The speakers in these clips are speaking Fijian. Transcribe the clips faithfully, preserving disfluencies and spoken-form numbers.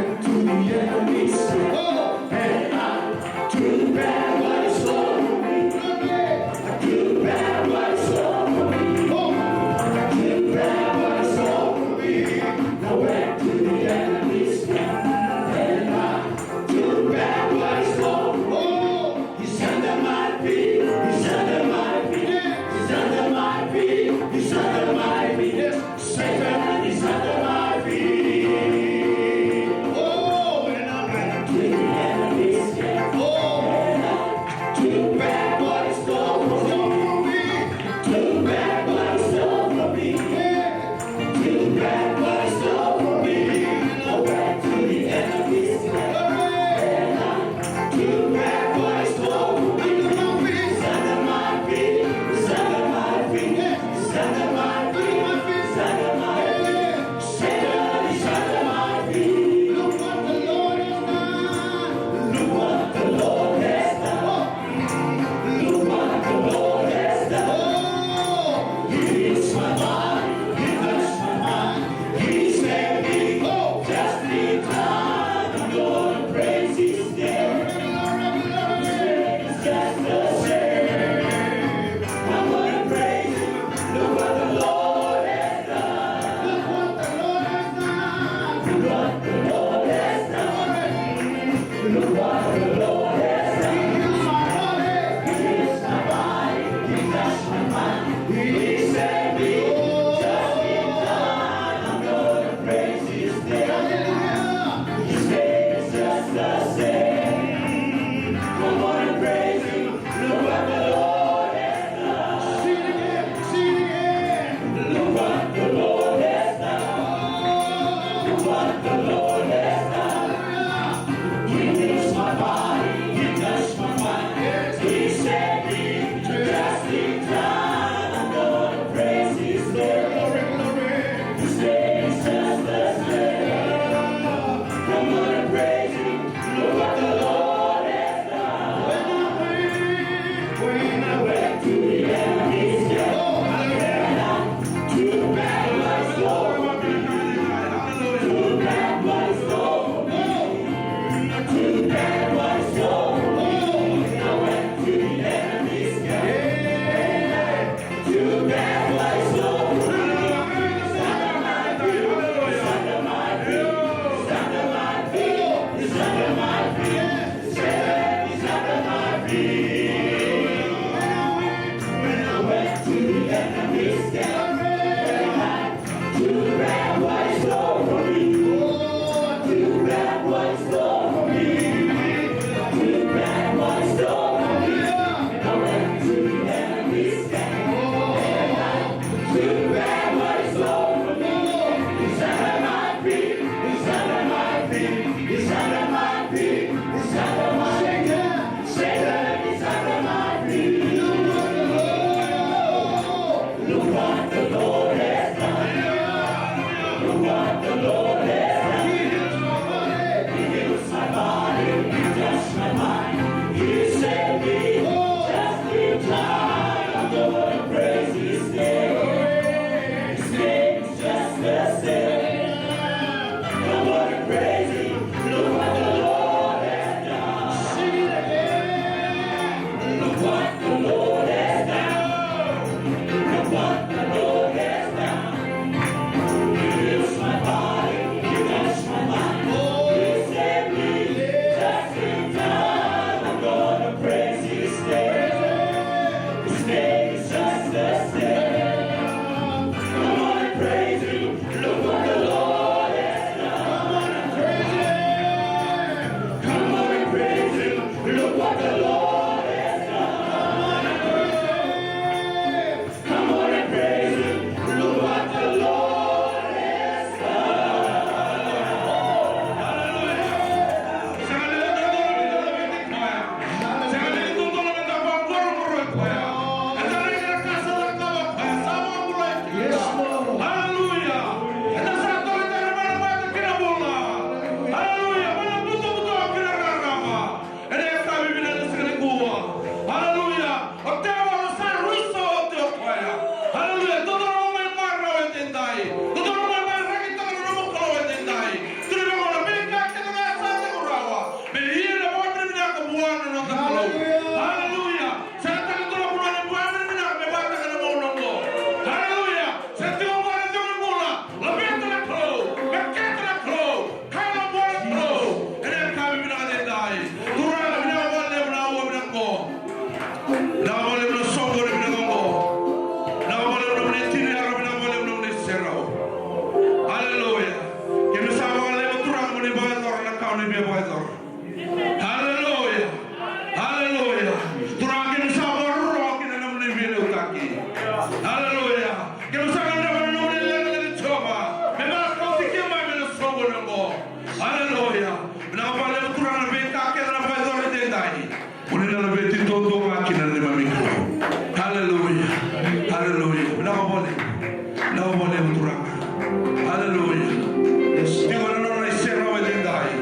To the enemy's camp. Oh, and I took back what is all for me. I took back what is all for me. Oh, I took back what is all for me. I went to the enemy's camp. And I took back what is all for me. Oh, he's under my feet. He's under my feet. He's under my feet. He's under my feet. Yes. Satan is under my feet. Oh, when I ran to the enemy's camp. Oh, when I Ni via vakayacora. Aleluya. Aleluya. Turaga, keimami sa vakarorogo ki na nomuni veiliutaki. Aleluya. Keimami sa gadreva na nomuni lekaleka, Jiova, me vakauti keimami ena soqoni oqo. Aleluya. Vinaka vakalevu Turaga na veika kece na vakayacora edaidai. Mo ni na laveti duadua ga kina na neimami Kalou. Aleluya. Aleluya. Vinaka vakalevu. Vinaka vakalevu Turaga. Aleluya. Tiko na nona isere edaidai.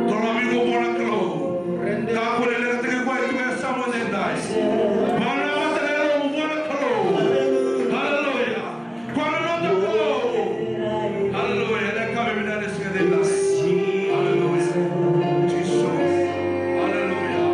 Tolovi iko vua na Kalou. Kakua ni lekataki koya tiko e yasamu edaidai. Vakanamata na yalomu vua na Kalou. Aleluya. Koya na noda Kalou. Aleluya. Ena yakavi vinaka ni siga edaidai. Aleluya. Jisu. Aleluya.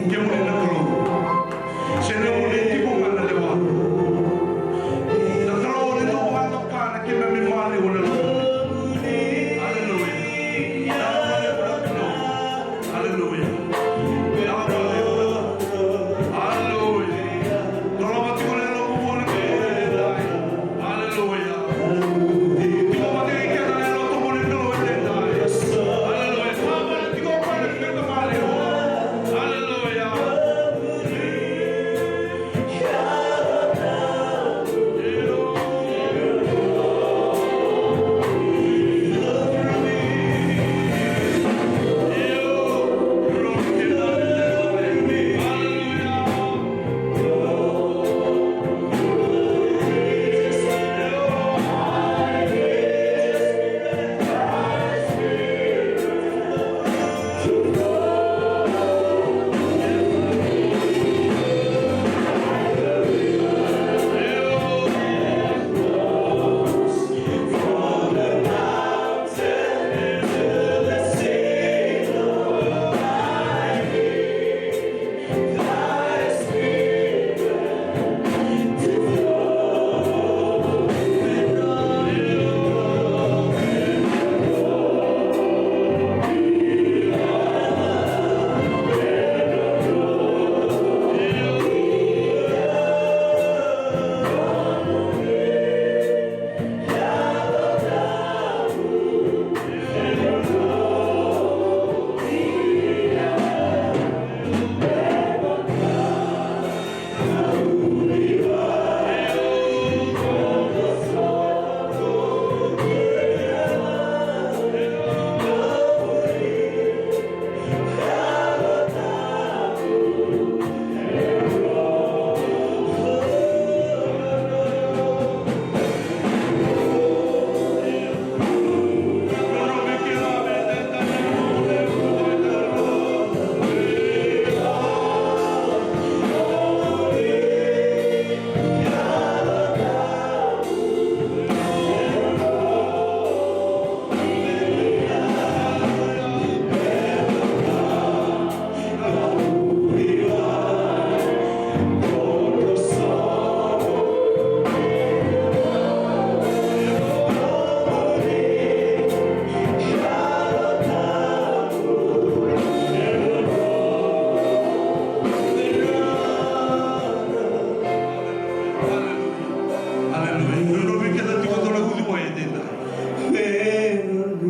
Kemuni na Kalou. Se nomuni tiko ga na lewa. Na Kalou ni nomu vatoka na keimami maliwa na Kalou. Aleluya. Aleluya. Aleluya. Aleluya. Aleluya. Aleluya. Aleluya. Aleluya. Aleluya.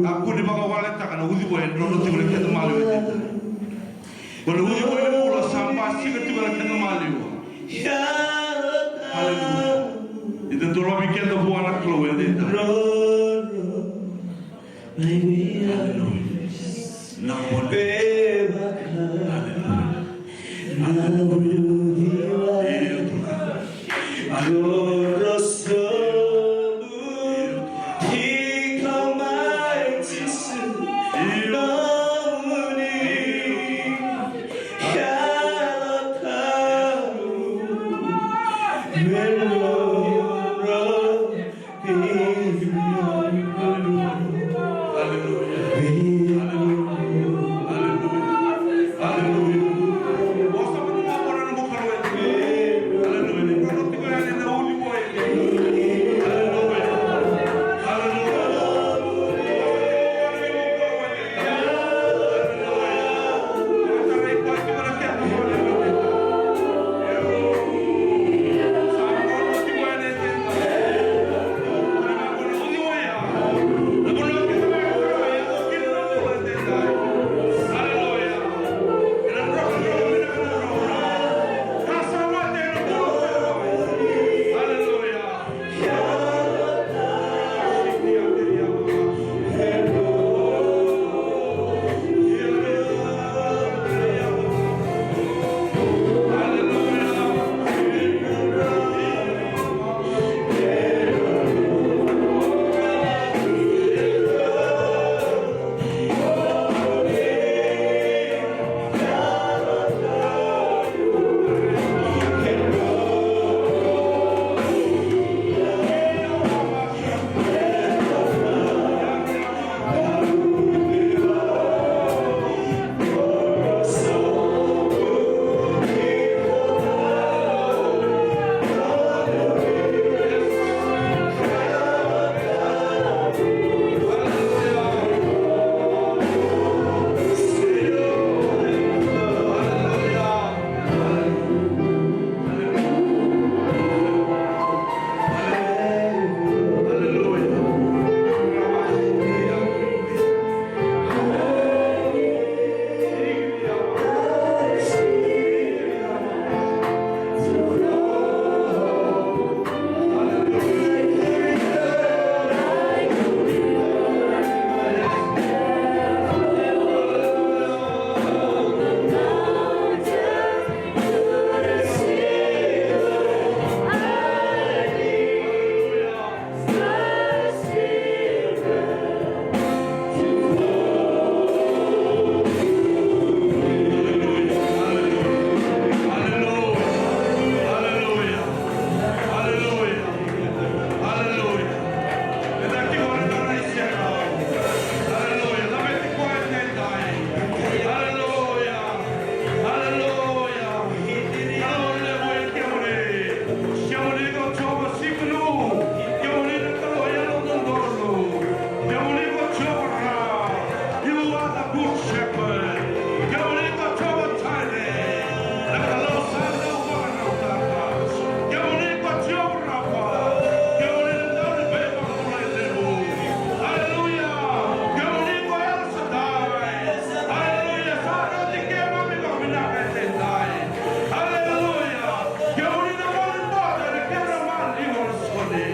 Kakua ni vakawaletaka na uciwai e drodro tiko na keda maliwa e dina. Ko na uciwai ni bula sa basika tiko na keda maliwa. Aleluya. Eda dolavi keda vua na Kalou e dina. Aleluya. Na mone. Aleluya. Aleluya. Aleluya. Aleluya. Good Shepherd. Kemuni ko Jehovah Jireh, na Kalou sa dau vakanautaka. Kemuni ko Jehovah Rapha. Kemuni na Dauniveivakabulai levu. Haleluya. Kemuni ko El Shaddai. Haleluya. Sa rauti keimami vakavinaka edaidai. Haleluya. Kemuni na maliwata ena kena maliwa na soli.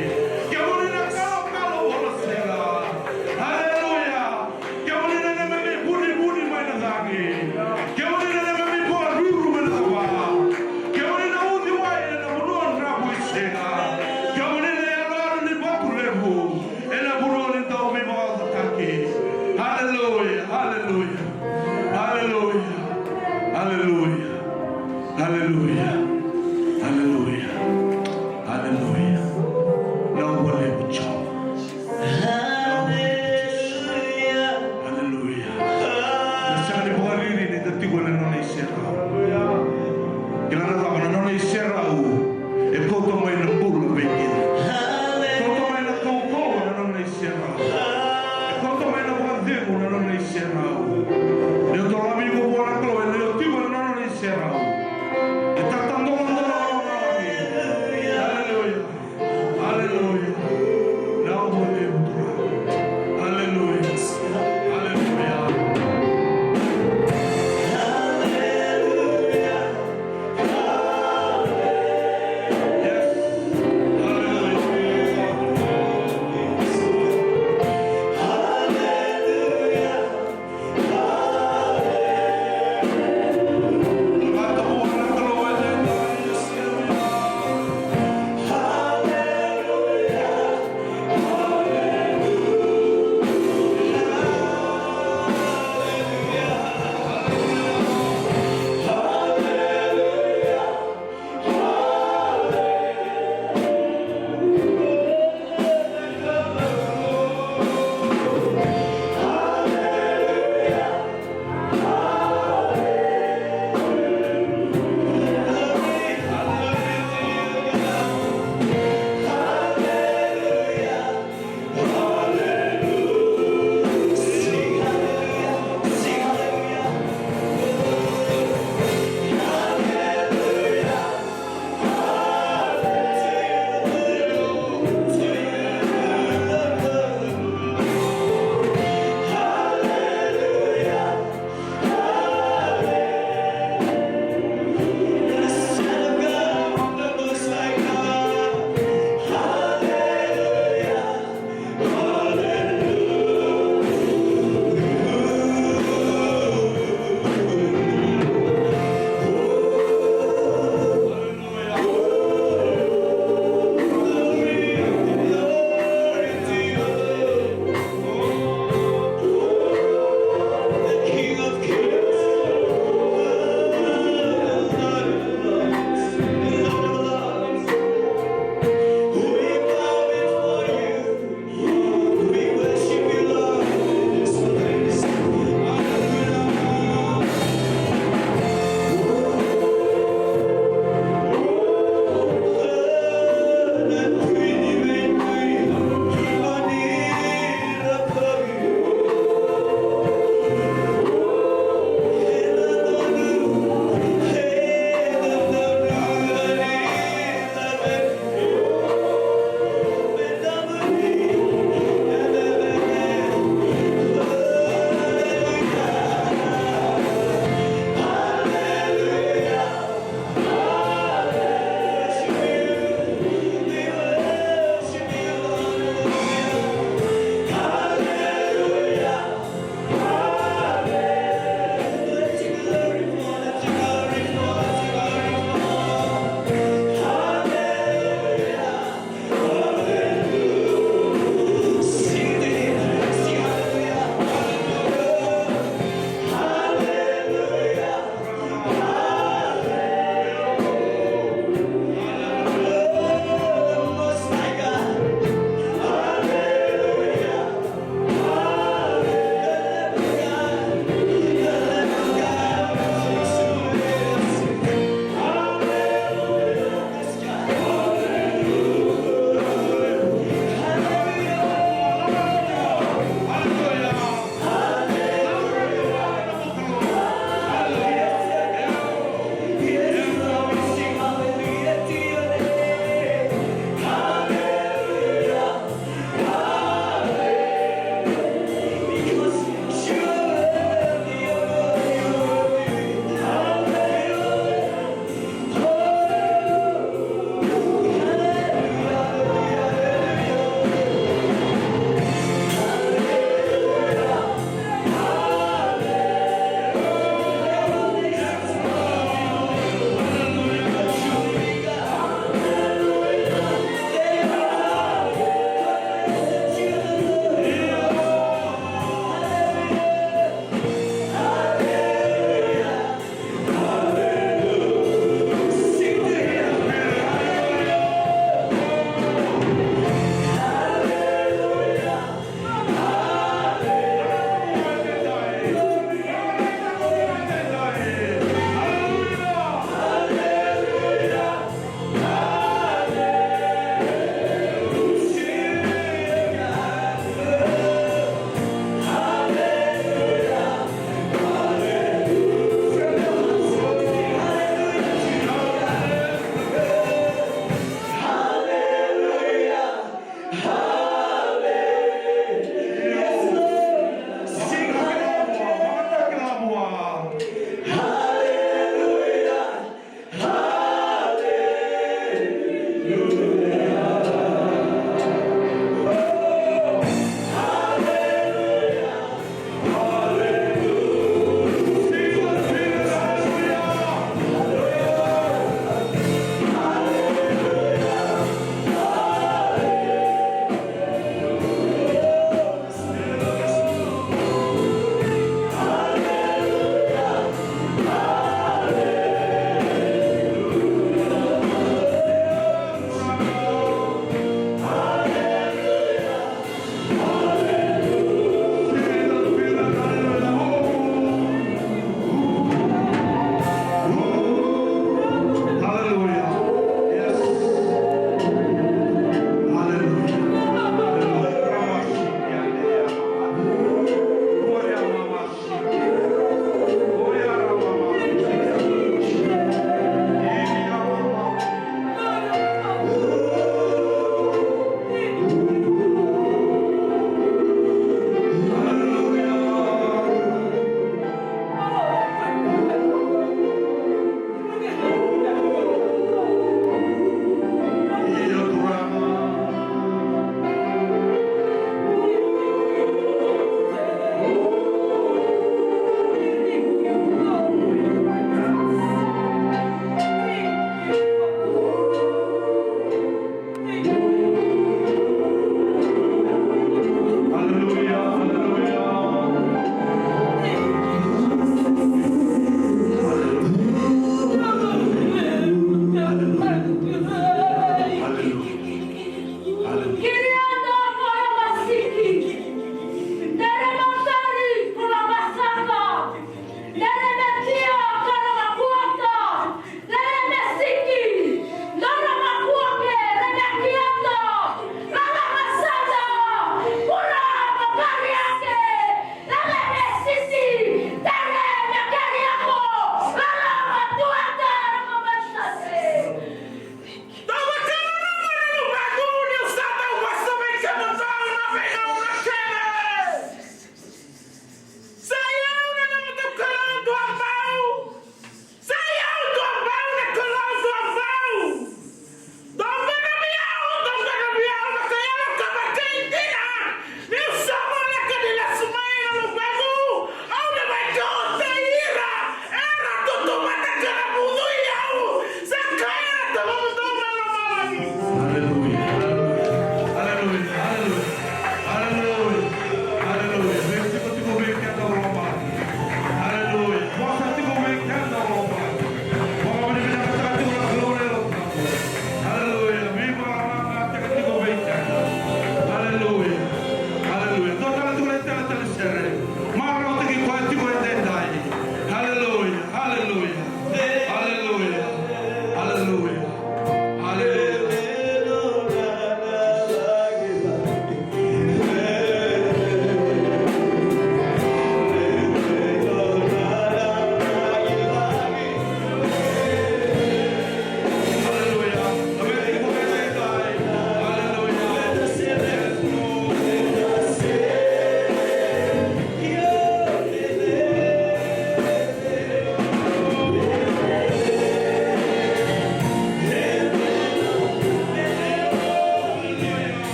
Kemuni na kalokalo vola sega. Haleluya. Kemuni na neimami vunivuni mai na cagi. Kemuni na neimami vakaruru mai na cava. Kemuni na uciwai ena vanua dravuisega. Kemuni na yaloyalo ni vatu levu ena vanua ni dauveivakaocataki. Haleluya, haleluya, haleluya, haleluya, haleluya, haleluya, haleluya. Nau vakalevu Jiova. Haleluya. Haleluya. Na sega ni vakariri ni da tiko ena nona iserau. Kila na cava na nona iserau e kauta mai na bula vei keda. E kauta mai na kaukauwa na nona iserau. E kauta mai na vakacegu na nona iserau. Ni o dolavi iko vua na Kalou, e ni o tiko ena nona iserau. E tatadola na lagi. Haleluya. Haleluya. Nau vakalevu Turaga. Haleluya. Haleluya.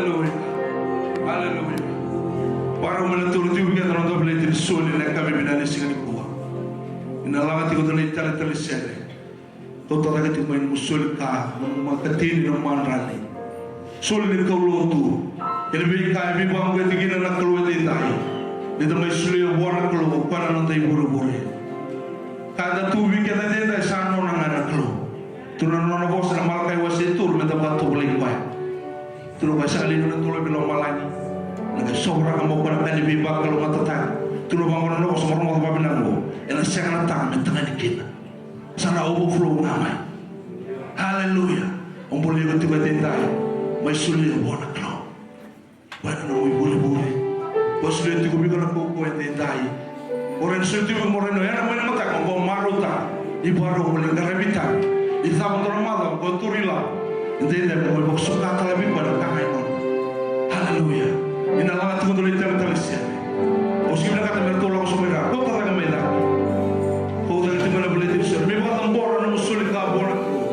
Aleluya. Aleluya. Varau me na toro tiko vei keda na noda baleti ni soli ena yakavi vinaka ni siga nikua. Ena laga tiko na italetale sere. Kauta cake tiko mai na nomu soli ka, na nomu ikatini, na nomu madrali. Soli ni kaulotu. Kei na veika e veivakauqeti kina na Kalou edaidai. Ni da mai solia vua na Kalou, o koya na noda ivurevure. Ka da tu vei keda edaidai sa nona ga na Kalou. Tukuna na nona vosa na Malakai wase tolu me da vakatovolei koya. Tukuna koya sega ni na tolo vei lomalagi. Na qai sovaraka mai o koya na ka ni veivakalougatataki. Tukuna vaqo na nona vosa, mo rogoca vakavinaka qo. Ena sega na taga me tagane kina. Sa na overflow ga mai. Aleluya. O bula iko tiko edaidai. Mai solia vua na Kalou. Koya na nomu ivurevure. Koya solia tiko vei iko na kaukaua edaidai. O rai na solia tiko vei iko, mo rai na yana mai na mataka, o marautaka. Ni varau mo lai qaravi tale. Ni cava dua na macawa, o turi lavo. Edaidai mo mai vakasoka tale vei koya na ka ga e nona. Aleluya. Ni na laga tiko dua na italetale sere. Au sega ni vinakata me ratou lako sobu mai ra. Kauta cake mai cake. Kauta cake tiko mai na baleti ni soli. Me vakacabora na nomu soli ka vua na Kalou.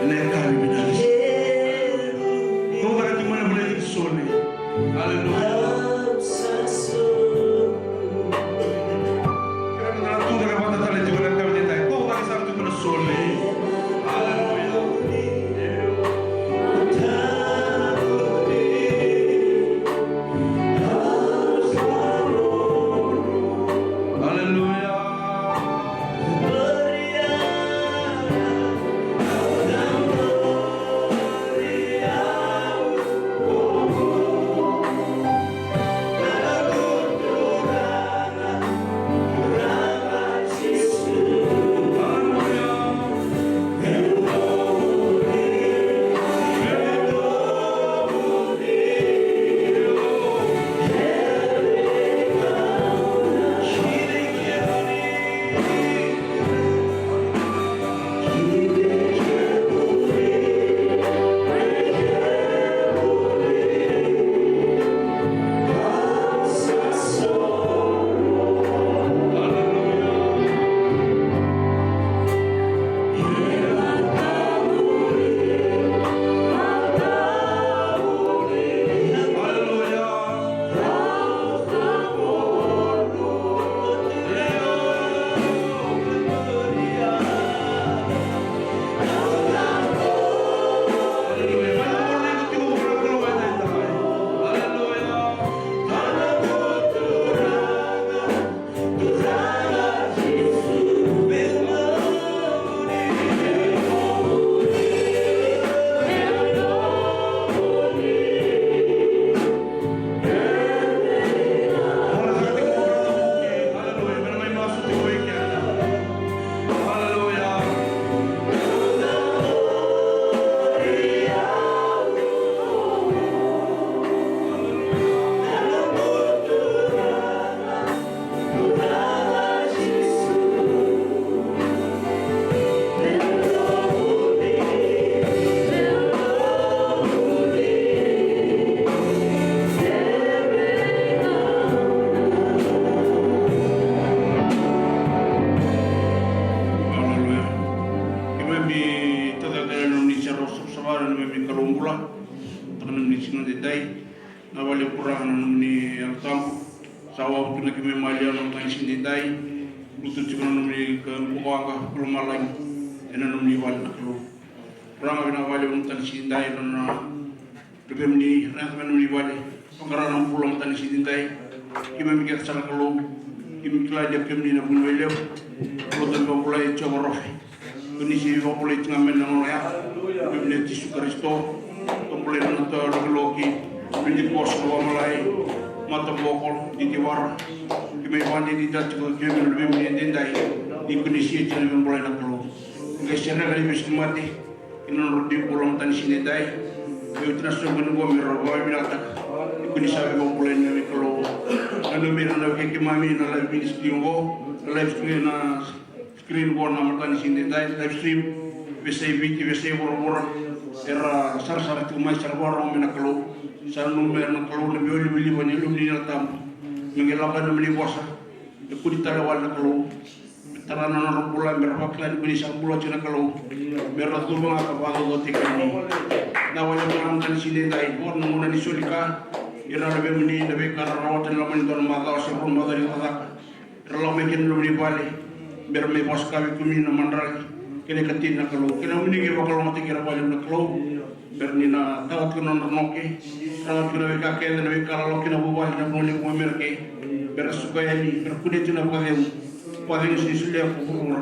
Ena yakavi vinaka ni siga. Kauta cake tiko mai na baleti ni soli. Aleluya. Kere na tucake vata tale tiko ena yakavi ni dai. Kauta cake sara tiko mai na soli. Aleluya. Aleluya. Aleluya. Keimami tacake ena nomuni serau savasava, na neimami Kalou bula. Taka na nomuni siga edaidai. Na vale kura na nomuni Yalo Tabu. Sa wau tu na keimami maliwa na mataka ni siga edaidai. Lutu tiko na nomuni ka bukawaqa ko lomalagi. Ena nomuni vale na Kalou. Turaga, vinaka vakalevu na mataka ni siga edaidai, na nona vemuni, raica mai na nomuni vale. Vaqara na bula na mataka ni siga edaidai. Keimami kece sara na Kalou. Keimami kila ni o kemuni na vuniwai levu. Lotu ni vakabulai Jiova Rofi. Koni sivia vakabulai tiko ga mai na gauna oya. Vimune Jisu Karisito. Vakabulai na noda lokiloki. Vimune koso na vakamalai. Mataboko, didivara. Keimami vakadidike tiko, keimami na vimune edaidai. Ni koni sivia tiko na vakabulai na Kalou. Qai sereka na vesu ni mate. Ena nodra dui bula na mataka ni siga edaidai. Vei oti na soqo ni qo me ra vakavinakataka. Ni koni sa veivakabulai na Kalou. Na nomuni ira na vei keimami na live ministry qo. Na live stream na screen qo na mataka ni siga edaidai, live stream. Veiyasai Viti, veiyasai vuravura. Era sarasara tiko mai, sa ra vakarorogo mai na Kalou. Sa nanuma era na Kalou na veiwalivaliva ni Yalomuni na Yalo Tabu. Me qai lako na nomuni vosa. Me kua ni tale wale na Kalou. Me tara na nodra bula, me ra vakila ni koni sa bula tiko na Kalou. Me ra cuva ga ka vakacaucautaki kemuni. Na wale na madan siga edaidai, oti na gauna ni soli ka, ira na luvemuni, na veika ra rawata ena loma ni dua na macawa se rua na macawa ni cakacaka. Era lako mai kina nomuni vale, mera mai vakasakavi kemuni na madrali kei na ikatini na Kalou. Kei na nomuni qai vakalougatataki ira vakalevu na Kalou. Mera ni na tawa tiko na nodra noke, rawa tiko na veika kece, na veika lalawa kina vuvale, na vanua levu mai Merika. Mera suka yani, mera kunea tiko na vakacegu. Vakacegu sega ni solia ko vuravura.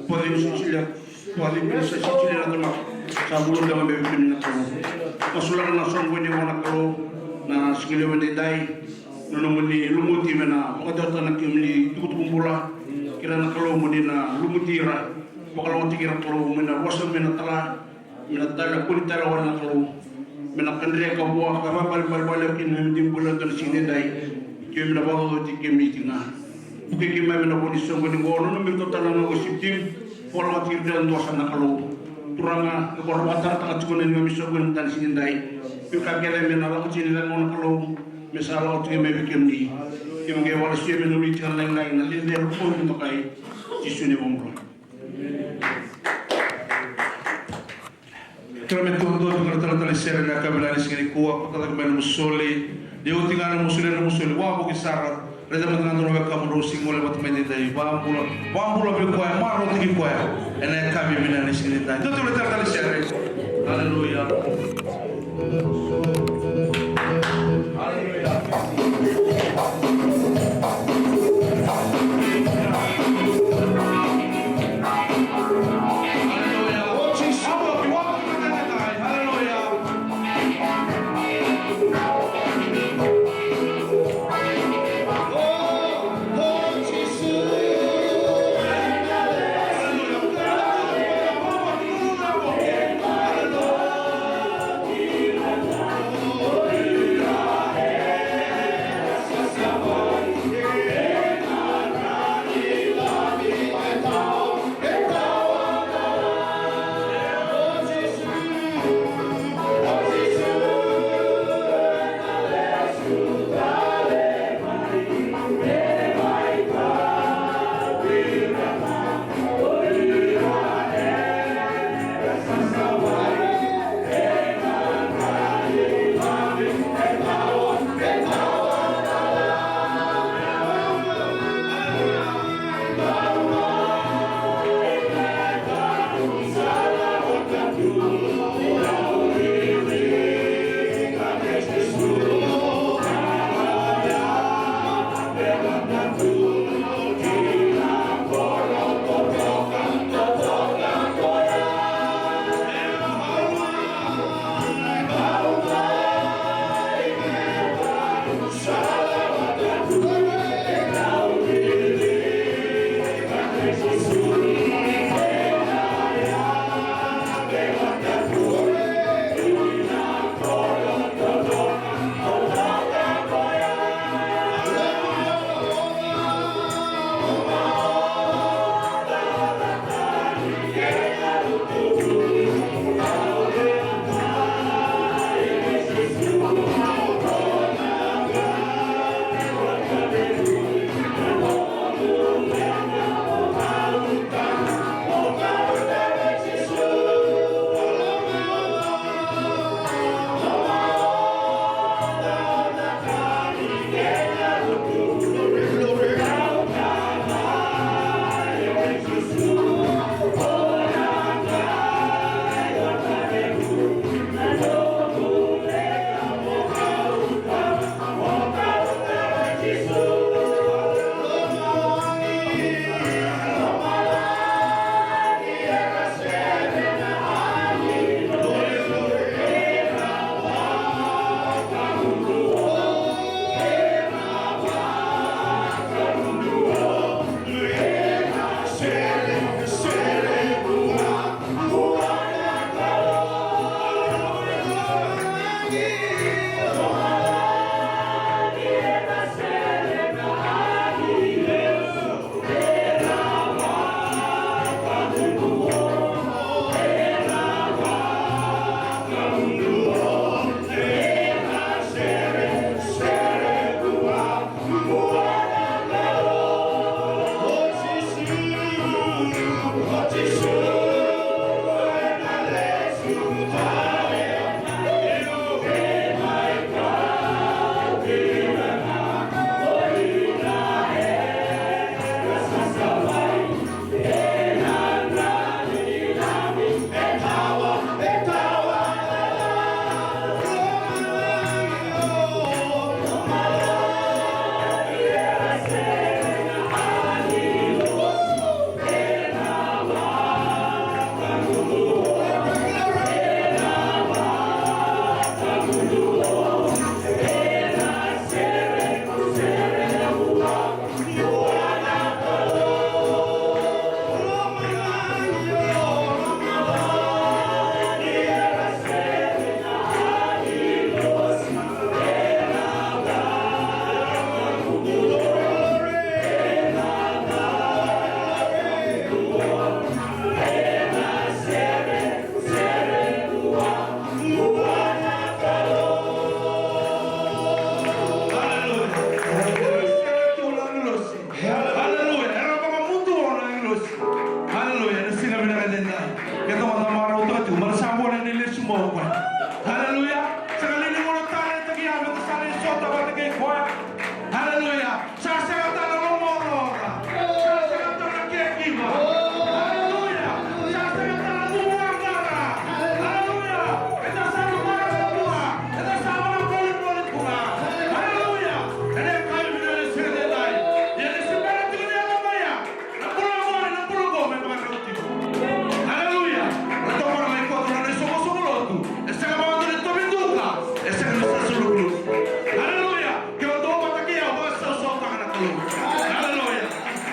Vakacegu sega ni solia ko, vakacegu sega ni solia na tamata. Sa bula beka mai vei kemuni na Kalou. Masulaka na soqoni vua na Kalou, na siga levu edaidai. Na nomuni lumuti me na vakadewataka na kemuni tukutuku bula. Kerea na Kalou mo ni na lumuti ira, vakalougatataki ira Kalou, mo ni na vosa, mo ni na tala, mo ni na tala, kua ni tala wale na Kalou. Mo ni na kadre ka vua, ka vakabalebalebale kina na nomuni bula ena dua na siga edaidai. Keimami na vakacaucautaki kemuni tiko ga. Vukei keimami ena vo ni soqoni qo, na nomuni iratou tale na worship team. Vakalougatataki ira dua sara na Kalou. Turaga, iko ra vakatarataka tiko na neimami soqoni ena dua na siga edaidai. Veika kece me na lako tiko ni cakau na Kalou. Me sa lako tiko mai vei kemuni. Keimami qai vakalesuya me nomuni tiko na lagilagi, na lecere, na vukuna, na dokai. Jisu na iVakabula. Kerea me tou dua tiko na talatala ni sere ena yakavi vinaka ni siga nikua, vakataki mai na nomu soli. Ni oti ga na nomu soli, na nomu soli, wavoki sara. Raica mada ga na dua na wekamu drau sega ni gole vata mai edaidai. Vakabula, vakabula vei koya, marautaki koya ena yakavi vinaka ni siga edaidai. Dua tale na talatala ni sere. Aleluya. Aleluya. Aleluya. Oti sa vakaviwaka na ka edaidai. Aleluya. Haleluya. Sa sega tale na lomalomarua. Sa sega tale na caregiver. Haleluya. Sa sega tale na vuvuqara. Haleluya. Eda sa lomalomarua. Eda sa vakabolebole tu ga. Haleluya. Ena yakavi vinaka ni siga edaidai. Ia ni se bera tiko ni yaco mai ya. Na bula oqo, na bula oqo me vakarau tiko. Haleluya. Na tokona mai koto na nona isoqosoqo lotu. E sega vakadua ni tovi duka. E sega ni sasa lukuluku. Haleluya. Ke o dua vata kei au, vakasausautaka na Kalou. Haleluya.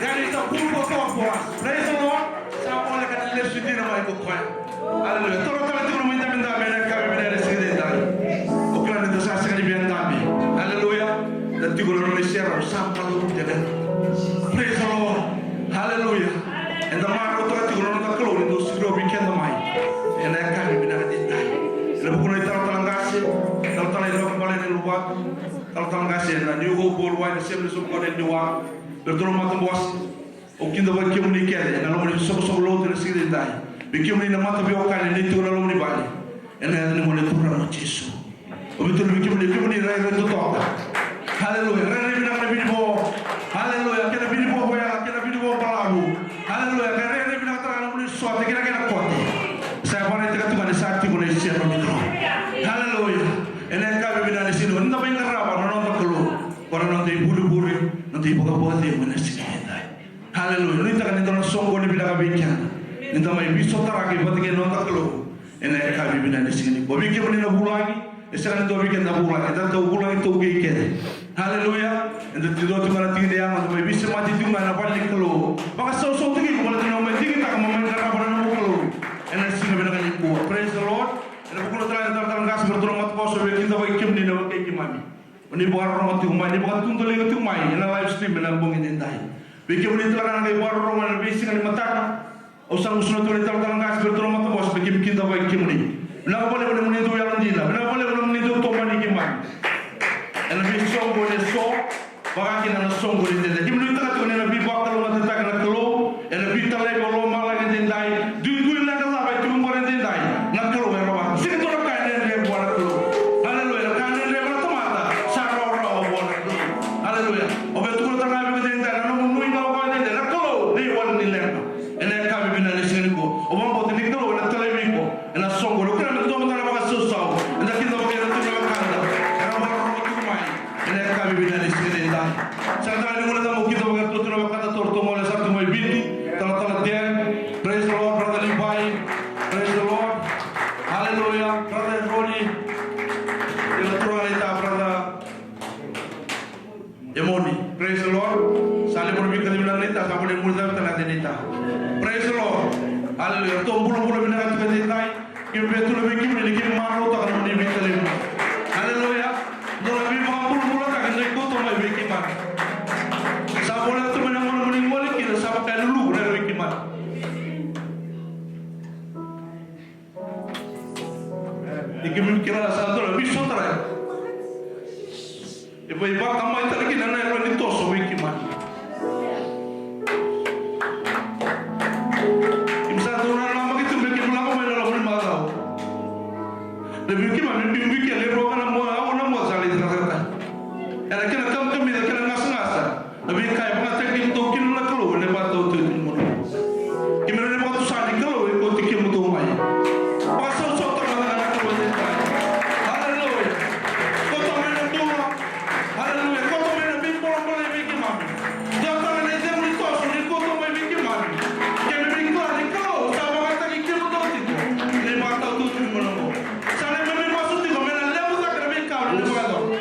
That is a proof of God for us. Praise the Lord. Sa voleka ni lesu dina mai ko koya. Haleluya. Toro tale tiko na nomu idabedabe ena yakavi vinaka ni siga edaidai. O kila ni da sa sega ni via dabe. Haleluya. Da tiko na nona iserau sa malumu tiko. Praise the Lord. Haleluya. Eda marautaka tiko na noda Kalou ni dau sikovi keda mai ena yakavi vinaka edaidai. Ena vuku ni talatala qase, talatala Inoke Bale ni Luvatu, talatala qase na New Hope Worldwide Assemblies of God e Niuawa, vei iratou na matabose. Au kidavaki kemuni kece ena loma ni soqosoqo lotu ena siga edaidai. Vei kemuni na mataveiwekani ni tiko ena loma ni vale, ena yaca ni Gone Turaga o Jisu. Au veituberi vei kemuni, kemuni rairai totoka. Haleluya. Rairai vinaka na vinivo. Haleluya. Kena vinivo vakayalo, kena vinivo balavu. Haleluya. Ka rairai vinaka tale ga na nomuni sote kei na kena kote. Sa vakaraitaka tu ga ni sa tiko na iserau ni Kalou. Haleluya. Ena yakavi vinaka ni siga ni da mai qarava na noda Kalou, ko na noda ivurevure, noda ivakavakacegu ena siga edaidai. Haleluya. Nuitaka ni dua na soqoni vinaka vei keda ni da mai veisotaraki vata kei na noda Kalou ena yakavi vinaka ni siga nikua. Vei kemuni na vulagi, e sega ni dua vei keda na vulagi, eda dau vulagi taukei kece. Haleluya. Eda dau tu ga na tiki ni yago, eda mai veisemati tu ga ena vale ni Kalou. Vakasausau tu kei iko, baleta ni o mai digitaka mo mai qarava na nomu Kalou ena siga vinaka nikua. Praise the Lord. Ena vukuna tale na talatala qase, vei iratou na matabose, au via kidavaki kemuni na wekai keimami. O ni vakarorogo tiko mai, ni vakatudaliga tiko mai ena live stream ena bogi edaidai. Vei kemuni tale ga na qai vakarorogo ena veisiga ni mataka, au sa gusuna tu na italatala qase vei iratou na matabose me keimami kidavaki kemuni. Vinaka vakalevu na nomuni dau yalodina, vinaka vakalevu na nomuni dau tomani keimami ena veisoqoni eso, vaka kina na soqoni edaidai. Keimami nuitaka tiko ni na veivakalougatataki na Kalou. Ena veitalevi o lomalagi edaidai, duidui leqa cava e tu qori edaidai, na Kalou e rawata. Sega ni dua na ka e dredre vua na Kalou. Haleluya. Na ka e dredre vua na tamata sa rawarawa vua na Kalou. Haleluya. O via tukuna tale ga vei iko edaidai, na nomu nuiqawaqawa edaidai, na Kalou na iwali ni leqa. Ena yakavi vinaka ni siga nikua, au vakabauta ni Kalou ena talevi iko ena soqoni. Au kerea me dua mada na vakasausau, eda kidavaki iratou na wekada era vakarorogo tiko mai. Ena yakavi vinaka ni siga edaidai. Sega tale ni guilecava, au kidavaki iratou na wekada, iratou gole sara tu mai Viti. Talatala Dan, praise the Lord, brother Levi, praise the Lord. Hallelujah, brother Roni. Ira turaga naita, brother Emoni, praise the Lord. Sa levu na veika vinaka naita, sa bole muri cava tale naita. Praise the Lord. Hallelujah. Iratou bulabula vinaka tiko edaidai. Keimami via tukuna vei kemuni ni keimami marautaka na nomuni veitalevi. Haleluya. Dua na veivakabulabulataki ni kauta mai vei keimami. Sa voleka tu mai na gauna mo ni gole kina, sa vaka e luluvu na yalo vei keimami. Ni keimami kila sa dua na veisotarai. E vakatamai tale kina na yalo ni toso vei keimami. Keimami sa dau nanamaki tu me keimami lako mai na loma ni macawa. Na vei keimami biubiu kece e rua ga na mua, aua na mua sa lai cakacaka. Ena kena kamikamica, kena gasagasa. Na veika e vakayagataki kemudou kina na Kalou ena vakatautauvata ni gauna. Keimami na vakatusa ni Kalou e kauti kemudou mai. Vakasausautaka mada ga na Kalou edaidai. Haleluya. Kauta mai na bula. Haleluya. Kauta mai na veibolebole vei keimami. Dua tale na icegu ni toso ni kauta mai vei keimami. Keimami kila ni Kalou sa vakayagataki kemudou tiko ena vakatautauvata ni gauna oqo. Sa neimami masu tiko me na levu cake na veika ni vakayacora.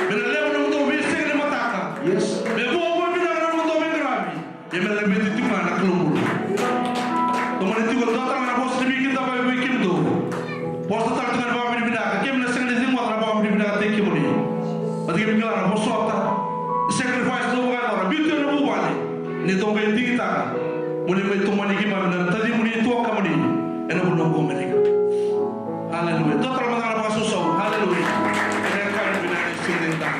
Me na levu na nomudou veisiga ni mataka. Yes. Me vuavuai vinaka na nomudou veiqaravi. Ia me laveti tiko ga na Kalou bula. Tomani tiko e dua tale ga na vosa ni veikidavaki vei kemudou. Vosa tale tiko ga na vakavinavinaka. Keimami na sega ni ceguva na vakavinavinakataki kemuni. Baleta keimami kila na vosota, sacrifice dou vakayacora, biuta na vuvale. Ni dou qai digitaka mo ni mai tomani keimami na tacimuni, tuakamuni ena vanua qo Amerika. Haleluya. Dua tale mada ga na vakasausau. Haleluya. Ena yakavi vinaka ni siga edaidai.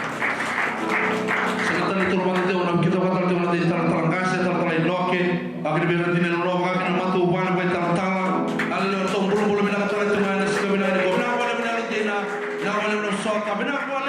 Sa na tale tolu mada tiko na, kidavaki tale tiko na italatala qase, talatala Inoke. Vakavinavinaka dina, nona vakavinavinaka matavuvale, vakaitalatala. Haleluya. Ratou bulabula vinaka tale tiko ena siga vinaka nikua. Vinaka vakalevu na yalodina. Vinaka vakalevu na sota. Vinaka vakalevu.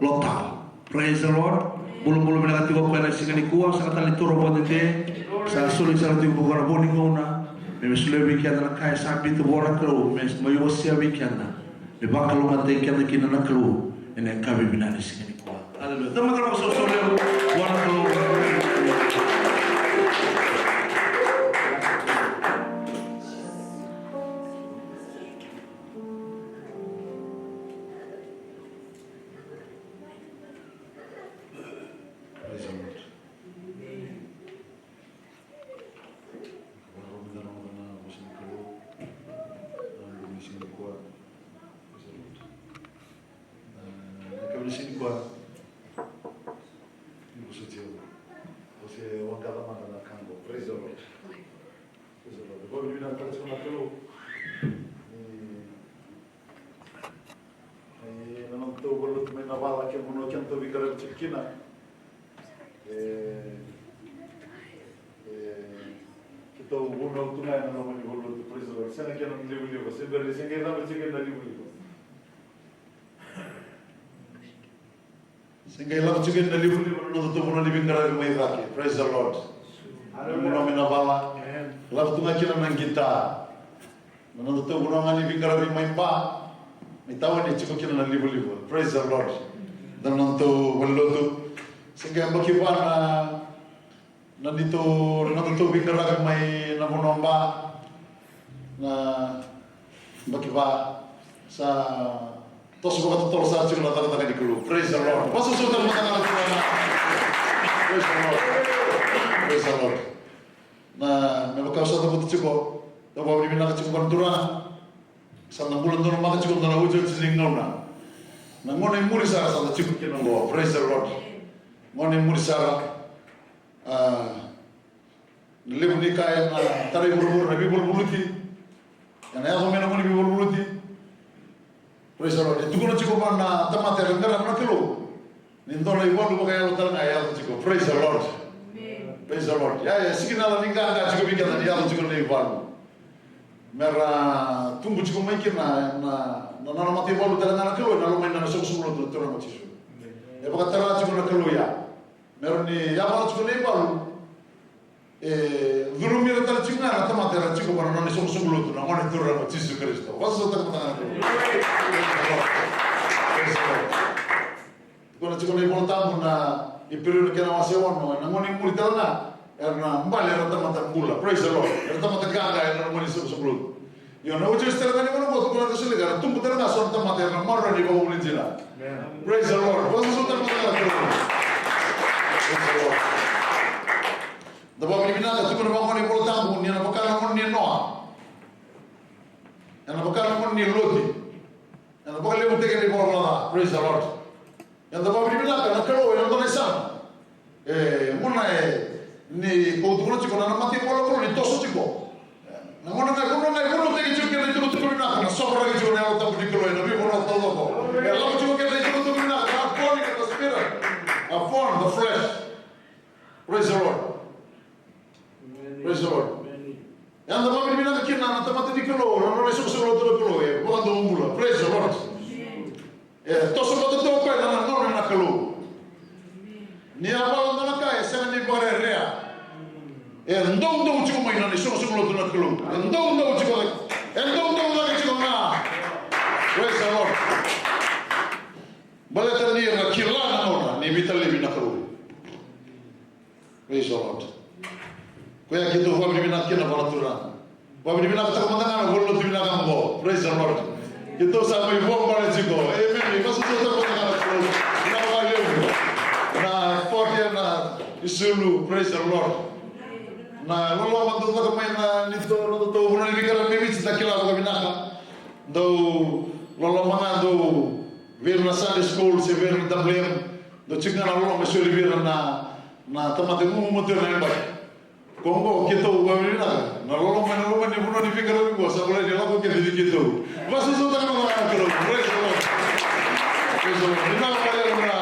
Lota. Praise the Lord. Bulabula vinaka tiko o koya na siga nikua, sa ka tale ni toro vakadede. Sa soli sara tiko vua na vo ni gauna. Me me solia vei keda na ka e sa biuta vua na Kalou, me mai wasea vei keda. Me vakalougatataki keda kina na Kalou ena yakavi vinaka ni siga nikua. Aleluya. Tamata na soso levu vua na Kalou. Praise the Lord. Ka vakarau meda rogoca na vosa ni Kalou. Na bogi ni siga nikua. Praise the Lord. Na, na yakavi ni siga nikua. Ni vosoti au. Au se waqaca mada na ka qo. Praise the Lord. Praise the Lord. Vakavinavinakataka tiko na Kalou. Ni E, na nodatou valenilotu mai Navala, kena vanua kedatou veiqaravi tiko kina. E, e, keitou vunau tu ga ena loma ni valenilotu, praise the Lord. Sega kina na livaliva, se bera ni se qai cava tiko na livaliva. Se qai lako tiko na livaliva na nodatou vanua ni veiqaravi mai cake. Praise the Lord. Hallelujah. Vanua mai Navala. Amen. Lako tu ga kina na qita. Na nodatou vanua ga ni veiqaravi mai Ba, mai Tawa ni tiko kina na livaliva. Praise the Lord. Na nodatou valenilotu. Se qai yabaki va na, na neitou, na nodatou veiqaravi mai na vanua Ba. Na yabaki va sa toso vakatotolo sara tiko na cakacaka ni Kalou. Praise the Lord. Vakasausau tale mada ga na Turaga. Praise the Lord. Praise the Lord. Na, me vaka au sa cavuta tiko, au vakavinavinaka tiko vua na Turaga. Sa da bula donumaka tiko na otioti ni gauna. Na gauna i muri sara sa da tiko kina oqo. Praise the Lord. Gauna i muri sara. A, na levu ni ka ena tarai vuravura na veivaluvaluti. Ena yaco mai na gauna ni veivaluvaluti. Praise the Lord. E tukuna tiko vua na tamata era qarava na Kalou ni dua na ivalu vakayalo tale ga e yaco tiko. Praise the Lord. Amen. Praise the Lord. Ia, e sega ni dua na ka e tiko vei keda ni yaco tiko na ivalu. Mera tubu tiko mai kina na, na, na nona mataivalu tale ga na Kalou ena loma ni nona soqosoqo lotu na Turaga o Jisu. E vakatara tiko na Kalou ya. Mera ni yavala tiko na ivalu. E curumi ira tale tiko ga na tamata era tiko vua na nona isoqosoqo lotu na Gone Turaga o Jisu Karisito. Vakasausau tale mada ga na Kalou. Praise the Lord. Tukuna tiko na iVola Tabu na Iperiu na kena wase ono, ena gauna i muri tale ga era na bale era tamata bula. Praise the Lord. Era tamata qaqa ena nona isoqosoqo lotu. Io, na otioti tale ga ni gauna qo, tukuna na Kasolika, era tubu tale ga so na tamata era na maroroi na ivakavuvuli dina. Amen. Praise the Lord. Vakasausau tale mada ga na Kalou. Praise the Lord. Da vakavinavinaka, tukuna vaqo na iVola Tabu ni ena vaka na gauna nei Noa. Ena vaka na gauna nei Loti. Ena vakalevutaki na ivalavala ca. Praise the Lord. Eda vakavinavinaka na Kalou ena dua na isama. E, gauna e, ni ko tukuna tiko na, na mataivalu ni toso tiko. Na gauna ga, gauna ga e vunautaki tiko kina itukutuku vinaka, na sovaraki tiko na Yalo Tabu ni Kalou ena veivanua taucoko. E lako tiko kina itukutuku vinaka, upon the spirit, upon the flesh. Praise the Lord. Praise the Lord. Eda vakavinavinaka kina na tamata ni Kalou, na nona isoqosoqo lotu na Kalou, e vakadomobula. Praise the Lord. E toso vata tu o koya ena nona gauna na Kalou. Ni a vala dua na ka e sega ni vakarerea. E doudou tiko mai na isoqosoqo lotu na Kalou. E doudou tiko. E doudou cake tiko ga. Praise the Lord. Baleta ni ra kila na gauna ni veitalevi na Kalou. Praise the Lord. Koya keitou vakavinavinaka kina vua na Turaga. Vakavinavinakataka mada ga na valenilotu vinaka oqo. Praise the Lord. Keitou sa mai vuabale tiko. Amen. Vakasausau mada ga na Kalou. Vinaka vakalevu. Na kote na isulu. Praise the Lord. Na loloma dau caka mai na neitou, na neitou vanua ni veiqaravi mai Viti, da kila vakavinaka. Dau loloma ga dau vei ira na Sunday school se vei ira na W M. Dau tiko ga na loloma e soli vei ira na, na tamata e gugumatua ena yabaki. Ko oqo keitou vakavinavinaka. Na loloma, na loloma ni vanua ni veiqaravi qo sa volai ni lako kece vei keitou. Vakasausau tale mada ga na Kalou. Praise the Lord. Praise the Lord. Vinaka vakalevu na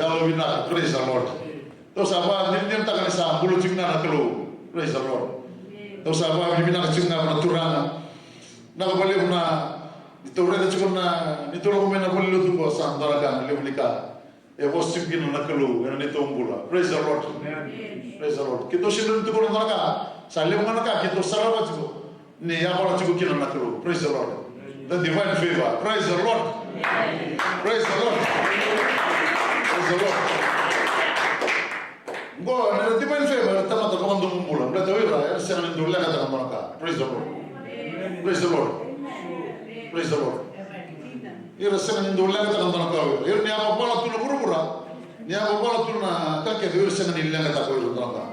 yalovinaka. Praise the Lord. Tou sa vakadinadinataka ni sa bula tiko ga na Kalou. Praise the Lord. Tou sa vakavinavinaka tiko ga na Turaga. Vinaka vakalevu na Ni tou raica tiko na, ni tou lako mai na valenilotu qo, sa dua na ka, na levu ni ka e vosa tiko kina na Kalou ena neitou bula. Praise the Lord. Amen. Praise the Lord. Keitou sega ni tukuna dua na ka, sa levu ga na ka keitou sarava tiko ni yavala tiko kina na Kalou. Praise the Lord. The divine favor. Praise the Lord. Praise the Lord. Praise the Lord. Qo na divine favor, era tamata vakadomobula. Baleta o ira era sega ni dau leqataka na nodra ka. Praise the Lord. Praise the Lord. Praise the Lord. Ira sega ni dau leqataka na nodra ka o ira. Ira ni yavavala tu na vuravura, ni yavavala tu na ka kece, ira sega ni leqataka o ira na nodra ka.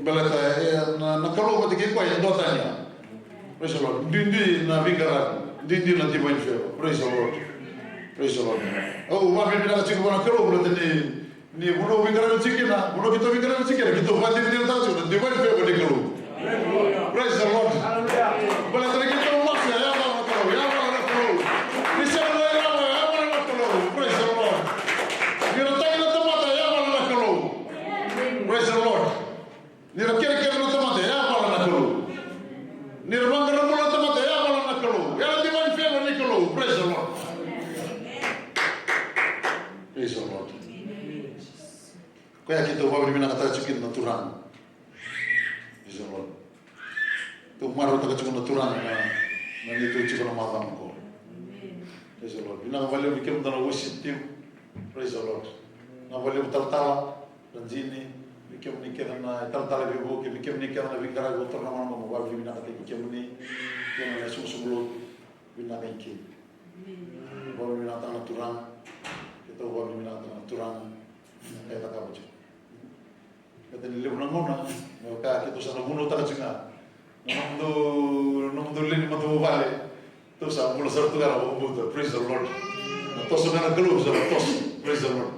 Baleta e, na, na Kalou vata kei koya e duatani ya. Praise the Lord. Duidui na veiqaravi, duidui na divine favor. Praise the Lord. Praise the Lord. Au vakavinavinaka tiko vua na Kalou baleta ni, ni vanua au veiqaravi tiko kina, vanua keitou veiqaravi tiko kina, keitou vakadinadinataka tiko na divine favor ni Kalou. Praise the Lord. Baleta ni keitou masu, e yavala na Kalou, yavala na Kalou. Ni sega ni yavala, yavala na Kalou. Praise the Lord. Ni ra tagi na tamata, yavala na Kalou. Praise the Lord. Ni ra kerekere na tamata, e yavala na Kalou. Ni ra vaqara bula na tamata, e yavala na Kalou. Era divine favor ni Kalou. Praise the Lord. Praise the Lord. Koya keitou vakavinavinakataka tiko kina na Turaga. Praise the Lord. Tou marautaka tiko na Turaga na, na neitou tiko na macawa qo. Praise the Lord. Vinaka vakalevu vei kemudou na worship team. Praise the Lord. Vinaka vakalevu talatala. Rajini, vei kemuni kece na italatala veivuke, vei kemuni kece na veiqaravi, o toro na gauna mo vakavinavinakataki kemuni, kemuni na sugusugu lotu, vinaka i ke. Vakavinavinakataka na Turaga, keitou vakavinavinakataka na Turaga, na ka e cakava tiko. Baleta ni levu na gauna, me vaka keitou sa na vunautaka tiko ga. Na nomudou, nomudou lewe ni matavuvale. Tou sa bula sara tu ga na vakabauta. Praise the Lord. Na toso ga na Kalou sa na toso. Praise the Lord.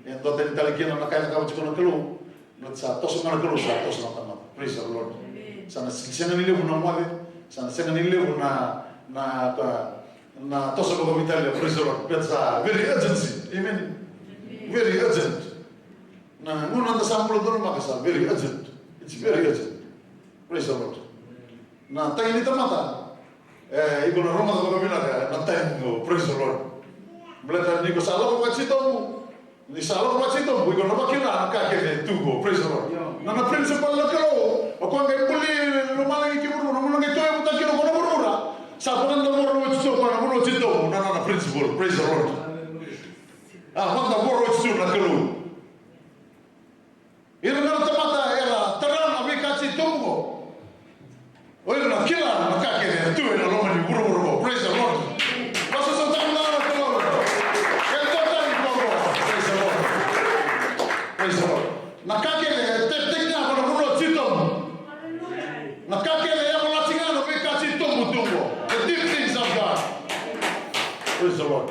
E duatani tale kina na ka e cakava tiko na Kalou. Na sa toso ga na Kalou sa toso na tamata. Praise the Lord. Sa na sega ni levu na moce. Sa na sega ni levu na, na, na, na toso vakaveitalia. Praise the Lord. But sa very urgency. Amen. Very urgent. Na gauna da sa bula donumaka sa very urgent. It's very urgent. Praise the Lord. Na tagi ni tamata, e, iko na rogoca vakavinaka na time qo. Praise the Lord. Baleta ni ko sa lako vakatitobu, ni sa lako vakatitobu, iko na vakila na ka kece tu qo. Praise the Lord. Na, na principle na Kalou, o koya qai buli lomalagi kei vuravura, na gauna qai tauyavutaki kina o koya na vuravura. Sa vakadavora oti tu o koya na vanua titobu, na, na, na principle. Praise the Lord. A, vakadavora oti tu na Kalou. Ira na tamata era tara na veika titobu qo. O ira na kila na ka kece e tu ena loma ni vuravura qo. Praise the Lord. Vakasausau tale na Kalou. E tu tale qo. Praise the Lord. Praise the Lord. Na ka kece e tekiteki ga ena vanua titobu. Na ka kece e yavalati ga na veika titobu tu qo. The deep things of God. Praise the Lord.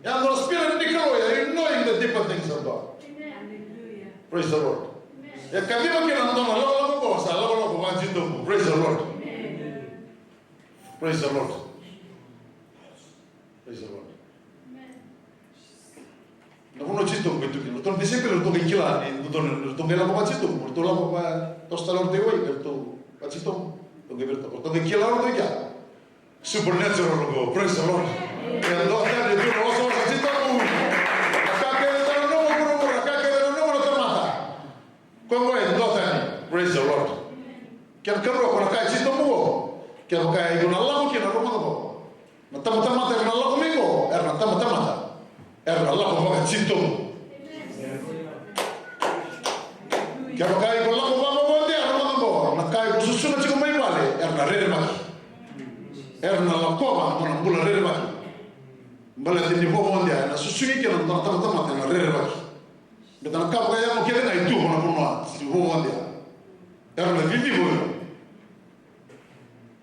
Ya na spirit ni Kalou ya, you knowing the deeper things of God. Praise the Lord. E kaciva kina na nona lakolako qo, sa lakolako vakatitobu. Praise the Lord. Praise the Lord. Praise the Lord. Na vanua titobu e tu kina. Ratou na disciple, ratou qai kila ni dodonu, ratou qai lako vakatitobu, ratou lako vakatoso tale o ratou i wai, ratou vakatitobu. Ratou qai vei ratou, ratou qai kila o ratou i kea. Supernatural qo, praise the Lord. E dua tani e tu na wasawasa titobu. Na ka kece e nanuma o vuravura, na ka kece e nanuma na tamata. Koya qo e dua tani, praise the Lord. Kena karua, ko na ka e titobu qo. Kevaka iko na lako kina, rogoca qo. Na tabatamata era na lako mai qo, era na tabatamata. Era na lako vakatitobu. Kevaka iko lako vakavovodea, rogoca qo, na ka iko susuga tiko mai vale, era na rerevaki. Era na lakova na nona bula rerevaki. Baleta ni vovodea, ena susugi kina na nona tabatamata, ena rerevaki. Baleta na ka vakayago kece ga e tu ena vanua ni vovodea. Era na ciciva o ira.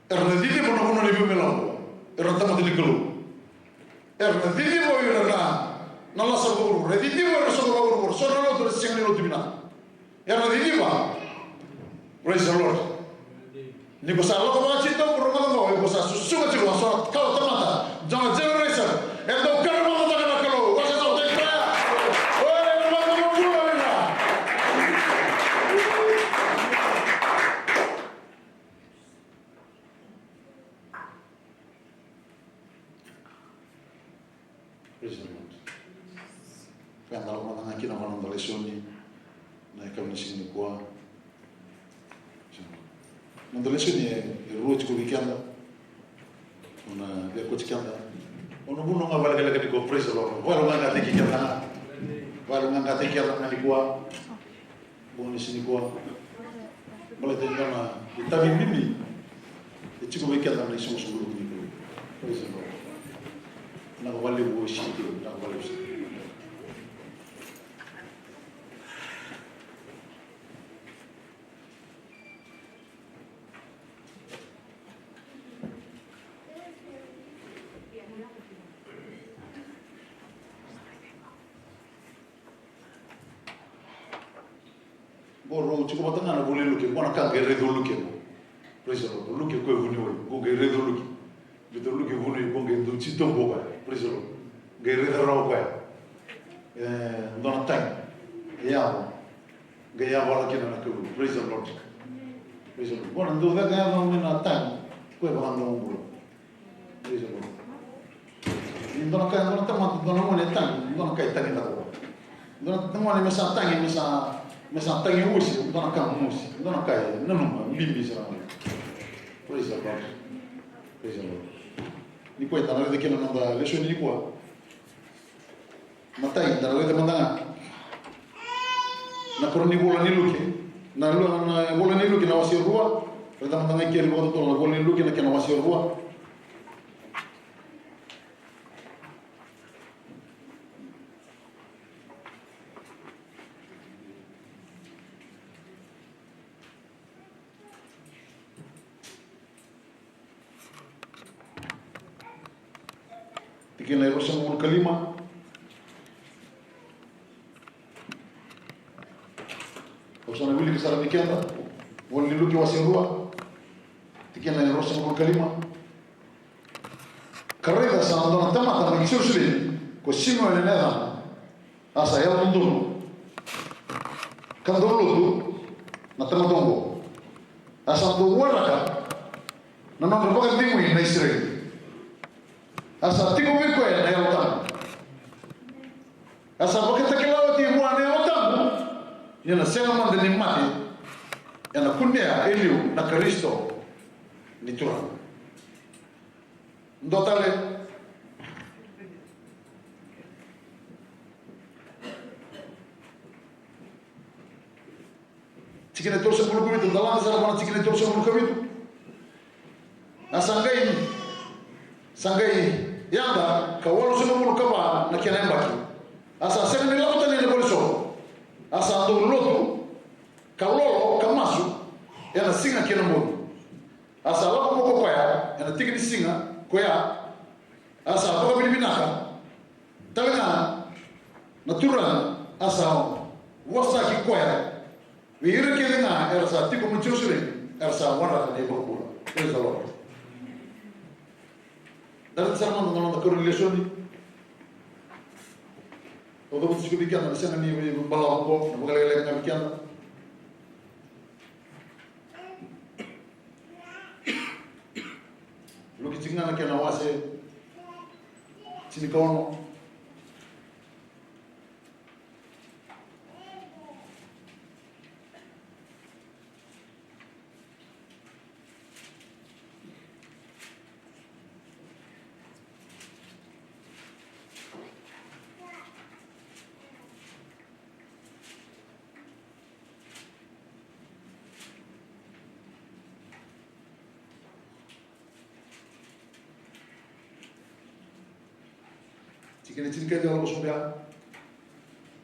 Era na ciciva na vanua ni veimalua. Era na tamata ni Kalou. Era na ciciva o ira na, na lasa vakavuravura. Era ciciva o ira na soqo vakavuravura. So na lotu era sega ni lotu vinaka. Era na ciciva. Praise the Lord. Ni ko sa lako vakatitobu, rogoca qo, ko sa susuga tiko, so na kawa tamata, so na generation e dau kana vakataka na Kalou. Vakasausau, take prayer. Oi, na vakabula ira. Praise the Lord. Ka da lako mada ga kina na noda lesoni na yakavi ni siga nikua. Noda lesoni e, e rua tiko vei keda. O na via koti keda. O na vunau ga vakalekaleka nikua, praise the Lord. Vakalougaqataki keda ga. Vakalougaqataki keda ga nikua. Bogi ni siga nikua. Baleta e dua na itavi bibi e tiko vei keda na isoqosoqo ni Kalou. Praise the Lord. Vinaka vakalevu saka, vinaka vakalevu saka. Qo rau tiko vata ga na ivola i Luke, qo na ka qai raica o Luke qo. Praise the Lord. O Luke ko e vuniwai, qo qai raica o Luke. Baleta o Luke vuniwai, qo qai dau titobu o koya. Praise the Lord. Qai raica rawa o koya e dua na tagi e yaco, qai yavala kina na Kalou. Praise the Lord. Praise the Lord. Qo na dau caka yaco mai na tagi, ko e vakadomobula. Praise the Lord. Ni dua na ka, dua na tamata, dua na gone e tagi, dua na ka e tagi cake o koya. Dua na gone me sa tagi, me sa, me sa tagi uasi, dua na ka mo uasi, dua na ka e nanuma bibi sara ga. Praise the Lord. Praise the Lord. Nikua eda na raica kina na noda lesoni nikua. Matai, da na raica mada ga na ikarua ni ivola ni Luke. Na lu-, na ivola ni Luke na wase rua. Raica mada ga i ke ni vakatotolo na ivola ni Luke na kena wase rua. Tikina e ruasagavulu ka lima. Au sa na wilika sara vei keda. Ivola ni Luke wase rua. Tikina e ruasagavulu ka lima. Ka raica sa dua na tamata mai Jerusalemi, ko Simioni na yacana. A sa yalododonu ka dau lotu na tamata oqo. A sa dau waraka na nodra vakacegui na Isireli. A sa tiko vei koya na Yalo Tabu. A sa vakatakila oti vua na Yalo Tabu ni na sega mada ni mate, ena kunea e liu na Karisito ni Turaga. Dua tale. Tikina e tolusagavulu ka vitu, da lako sara mai na tikina e tolusagavulu ka vitu. A sa qai, sa qai yada ka walusagavulu ka va na kena yabaki. A sa sega ni lako tani ina valesoqo. A sa dau lotu ka lolo ka masu ena siga kei na bogi. A sa lako mai ko koya ena tiki ni siga koya, a sa vakavinavinaka tale ga na Turaga, a sa vosaki koya vei ira kece ga era sa tiko mai Jerusalemi, era sa waraka na iVakabula. Praise the Lord. Da raica sara mada na noda ikarua ni lesoni. Au cavuta tiko vei keda na sega ni vakabalavu qo, na vakalekaleka ga vei keda. Luke tiko ga na kena wase tinikaono. Tikina e tinikalima, au lako sobu ya.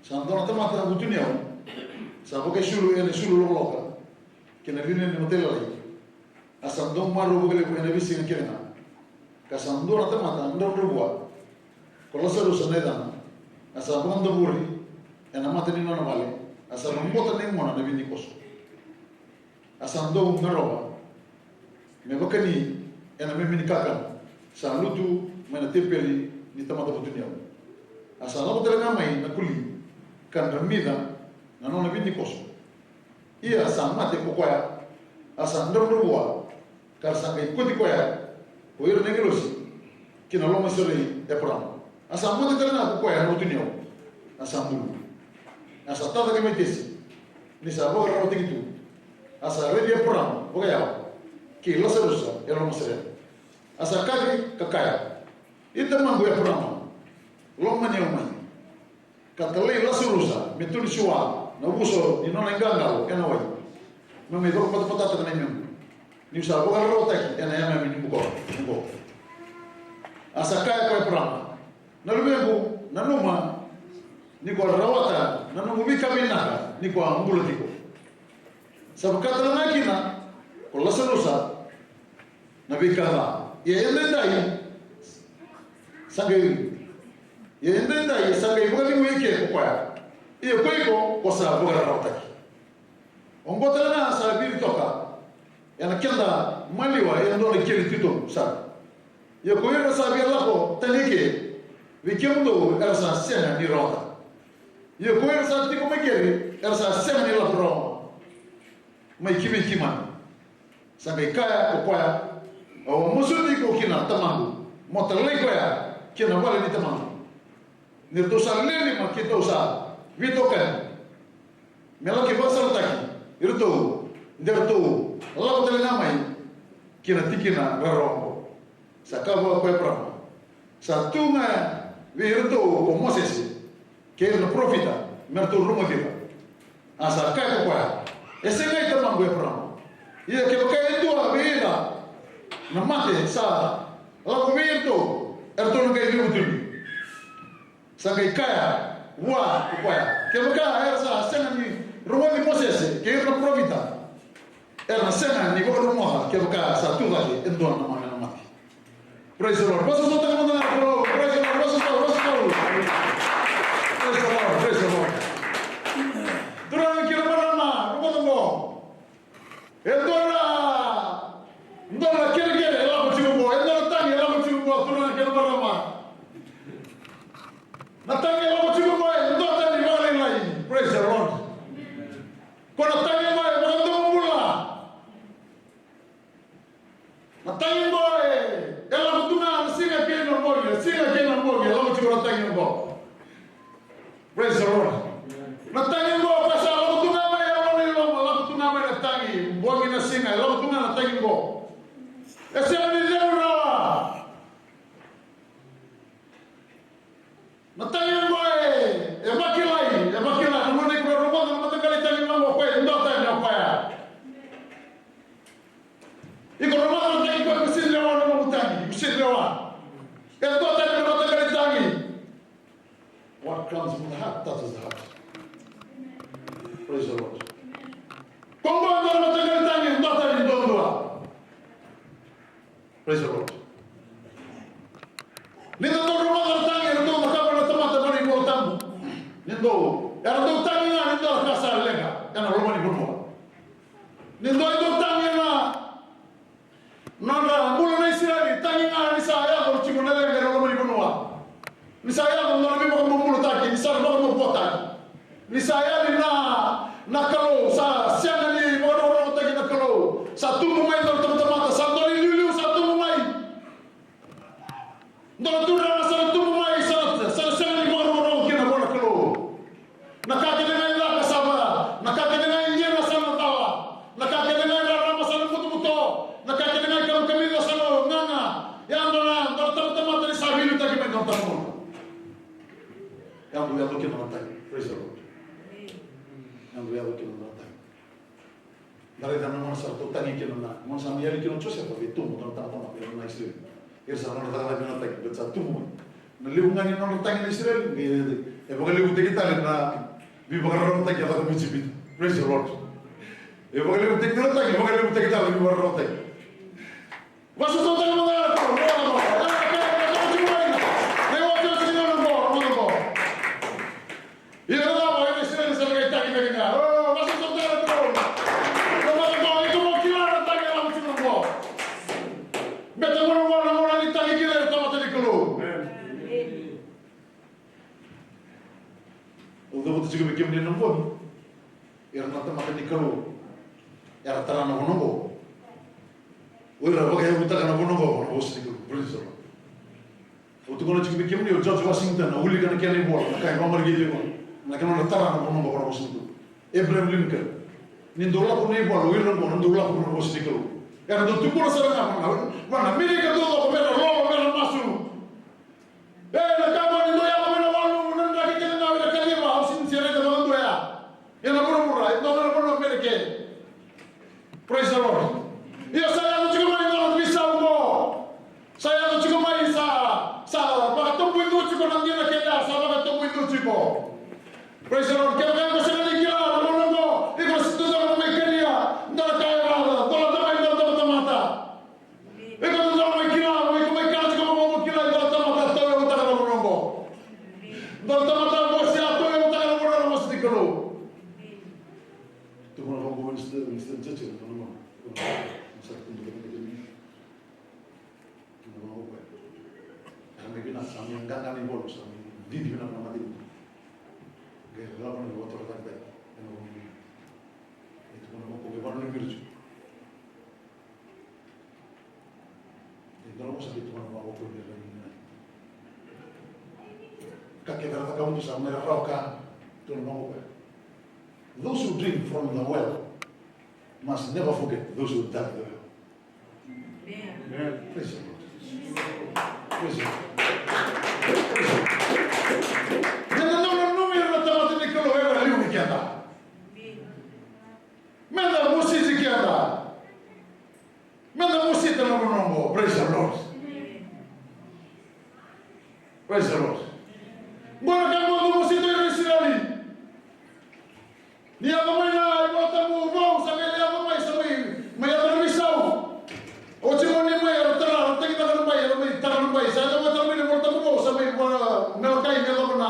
Sa dua na tamata vutuniyau sa vakaisulu ena isulu lokaloka kei na liuliu ni matailalai. A sa dau marau vakalevu ena veisiga kece ga. Ka sa dua na tamata dravudravua, ko Lasarusa na yacana. A sa vakadavori ena mata ni nona vale. A sa robota na igona na vidi ni koso. A sa dau garova me vakani ena meme ni kakana sa lutu mai na tepeli ni tamata vutuniyau. A sa lako tale ga mai na koli ka dramica na nona vidi ni koso. Ia sa mate ko koya, a sa dravudravua, ka ra sa qai kauti koya ko ira na agilosi ki na loma i soro i Eparaama. A sa moce tale ga ko koya na vutuniyau, a sa bulu. A sa tacake mai Tesi, ni sa vakararawataki tu. A sa raici Eparaama vakayawa kei Lasarusa e loma serena. A sa kaci ka kaya, I tamaqu Eparaama, lomani au mai, ka talai Lasarusa me tu ni siwa na vuso ni nona iqaqalo ena wai, me mai vakapatapatataka na imequ, niu sa vakararawataki ena yameyame ni bukoro oqo. A sa kaya ko Eparaama, Na luvequ, nanuma ni ko a rawata na nomu veika vinaka ni ko a bula tiko. Sa vaka tale ga kina ko Lasarusa na veika ca. Ia edaidai sa qai, ia edaidai sa qai vakacegui eke ko koya. Ia ko iko ko sa vakararawataki. Oqo tale ga sa viri toka ena keda maliwa e dua na ikeli titobu sara. Ia ko ira sa via lako tani eke vei kemudou era sa sega ni rawata. Ia ko ira sa tiko mai keri era sa sega ni lako rawa mai ki vei keimami. Sa qai kaya ko koya, Au a masuti iko kina tamaqu, mo talai koya ki na vale ni tamaqu. Ni ratou sa lewe lima keitou sa veitokani me laki vakasalataki iratou, de ratou lako tale ga mai ki na tikina rarawa oqo. Sa kaya vua ko Eparaama, Sa tu ga vei iratou ko Mosese kei ira na parofita me ratou rogoci ira. A sa kaya ko koya, E sega, i tamaqu Eparaama. Ia kevaka e dua vei ira na mate sa lako vei iratou, eratou na qai veivutuni. Sa qai kaya vua ko koya, Kevaka era sa sega ni rogoci Mosese kei ira na parofita, era na sega ni vakarogoca kevaka sa tu cake e dua na mame na mate. Praise the Lord. Vakasausau tale mada na Kalou. Praise the Lord. Vakasausau, vakasausau. Praise the Lord. Praise the Lord. Turaga kei na marama, rogoca qo. E dua na, dua na kerekere e lako tiko qo, e dua na tagi e lako tiko qo, turaga kei na marama. Na tagi e lako tiko qo e dua tani vakalailai. Praise the Lord. Ko na tagi qo e vakadomobula. Na tagi qo e, e lako tu ga na siga kei na bogi, na siga kei na bogi, e lako tiko na tagi qo. Praise the Lord. Na tagi qo, ka sa lako tu ga mai e loma i loma, lako tu ga mai na tagi, bogi na siga, e lako tu ga na tagi qo. E sega ni cegu rawa. Na tagi qo e, e vakilai, e vakilai, na nona iko na rogoca na mataqali tagi qo, o koya e dua tani o koya. Iko rogoca na tagi qo, iko sega ni lewa na nomu tagi, iko sega ni lewa. E dua tani na mataqali tagi. What comes from the heart touches the heart. Praise the Lord. Ko qo e dua na mataqali tagi, e dua tani duadua. Praise the Lord. Ni da dau rogoca na tagi, era dau cakava na tamata mai na iVola Tabu. Ni dau, era dau tagi ga ni dua na ka sa leqa ena loma ni vanua. Ni dua e dau tagi ena nodra bula na Isireli, tagi ga ni sa yaco tiko na leqa ena loma ni vanua. Ni sa yaco na nodra veivakabobulataki, ni sa ra vakamabuataki. Ni sa yali na, na Kalou, sa sega ni vakarokorokotaki na Kalou. Sa tubu mai dua na tamata, sa dua na iliuliu sa tubu mai. Dua na turaga sa na tubu mai, sa, sa na sega ni vakarokoroko kina vua na Kalou. Na ka kece ga e caka sa va, na ka kece ga e dina sa na cala, na ka kece ga e rarama sa na butobuto, na ka kece ga e kamikamica sa na gaga. Ia dua na, dua na tamata, tamata ni sa veiliutaki mai dua na tamata. Yaco, yaco kina na tagi. Praise the Lord. Yaco, yaco kina na tagi. Da raica na gauna sa ratou tagi kina na, gauna sa mai yali kina o Josefa, e tubu na tamata, tamata, na Isireli. Era sa nodra cakacaka na tagi, baleta sa tubu mai. Na levu ga ni nodra tagi na Isireli, e, e vakalevutaki tale na veivakararawataki a caka mai Ijipita. Praise the Lord. E vakalevutaki na tagi, e vakalevutaki tale na veivakararawataki. Vakasausau tale mada na Kalou, na Kalou, na Kalou, na Kalou tiko mai. Na iwasewase ni gauna oqo, na gauna oqo. Ia na cava, ena Isireli sa na qai tagi tale ga. O, vakasausau tale na Kalou. Na gauna oqo, iko mo kila na tagi e lako tiko oqo. Baleta na gauna oqo, na gauna ni tagi kina na tamata ni Kalou. Au cavuta tiko vei kemuni na bogi. Ira na tamata ni Kalou era tara na vanua oqo. O ira vakayavutaka na vanua oqo, na vosa ni Kalou. Praise the Lord. Au tukuna tiko vei kemuni o George Washington, au wilika na kena ivola, na ka e vakamareqeti iko, na kena nona tara na vanua qo, na vosa ni Kalou. Abraham Lincoln. Ni dau lako na ivola, o ira qo na dau lako na vosa ni Kalou. Era dau tukuna sara ga vua na, vua na Amerika taucoko, mera lolo, mera masu. E, na ka qo ni dau yaco mai na waluvu, na draki kece ga, o ira kaciva, au sega ni raica vakadua ya. Ia na vuravura, e dua na vanua Amerika. Praise the Lord. Ia sa yaco tiko mai na veisau qo. Sa yaco tiko mai sa, sa vakatabui tu tiko na dina kece, sa vakatabui tu tiko. Praise the Lord. Kevaka iko sega ni kila na gauna qo, iko sa tu sara mai kania, dua na ka e rara, dua na tamata, dua na tamata. Iko tu sara mai kila, iko mai kila tiko mo kila, dua na tamata, tauyavutaka na gauna qo. Dua na tamata, vosa, tauyavutaka na gauna, na vosa ni Kalou. Tukuna vaqo o Winston, Winston Churchill, tukuna vaqo. Tukuna vaqo o koya. Era mai vinaka, sa mai qaqa na ivola, sa mai didi vinaka na matanitu. Qai lako na ivola, torocaketaki ena vanua. E tukuna vaqo, qai vanua ni miritu. E dua na vosa qai tukuna vaqo, qai rai ni na. Ka kece era cakava tu sa mai rawa ka, tukuna vaqo. Those who drink from the well must never forget those who dug the well. Amen. Praise the Lord. Praise the Lord. Praise the Lord. Ena nona nanumi ira na tamata ni Kalou era liu vei keda. Meda mositi keda. Meda mosita na vanua oqo. Praise the Lord. Praise the Lord. Qo na ka qo dau mosita ira na Isireli. Ni yaco mai na iVola Tabu vou, sa qai yaco mai, sa mai, mai yaco na veisau. Oti moni mai, era tara, era tagicaka na bai, era mai tara na bai. Sa yaco mai tara mai na iVola Tabu vou, sa mai vua Melakai, ni yaco na,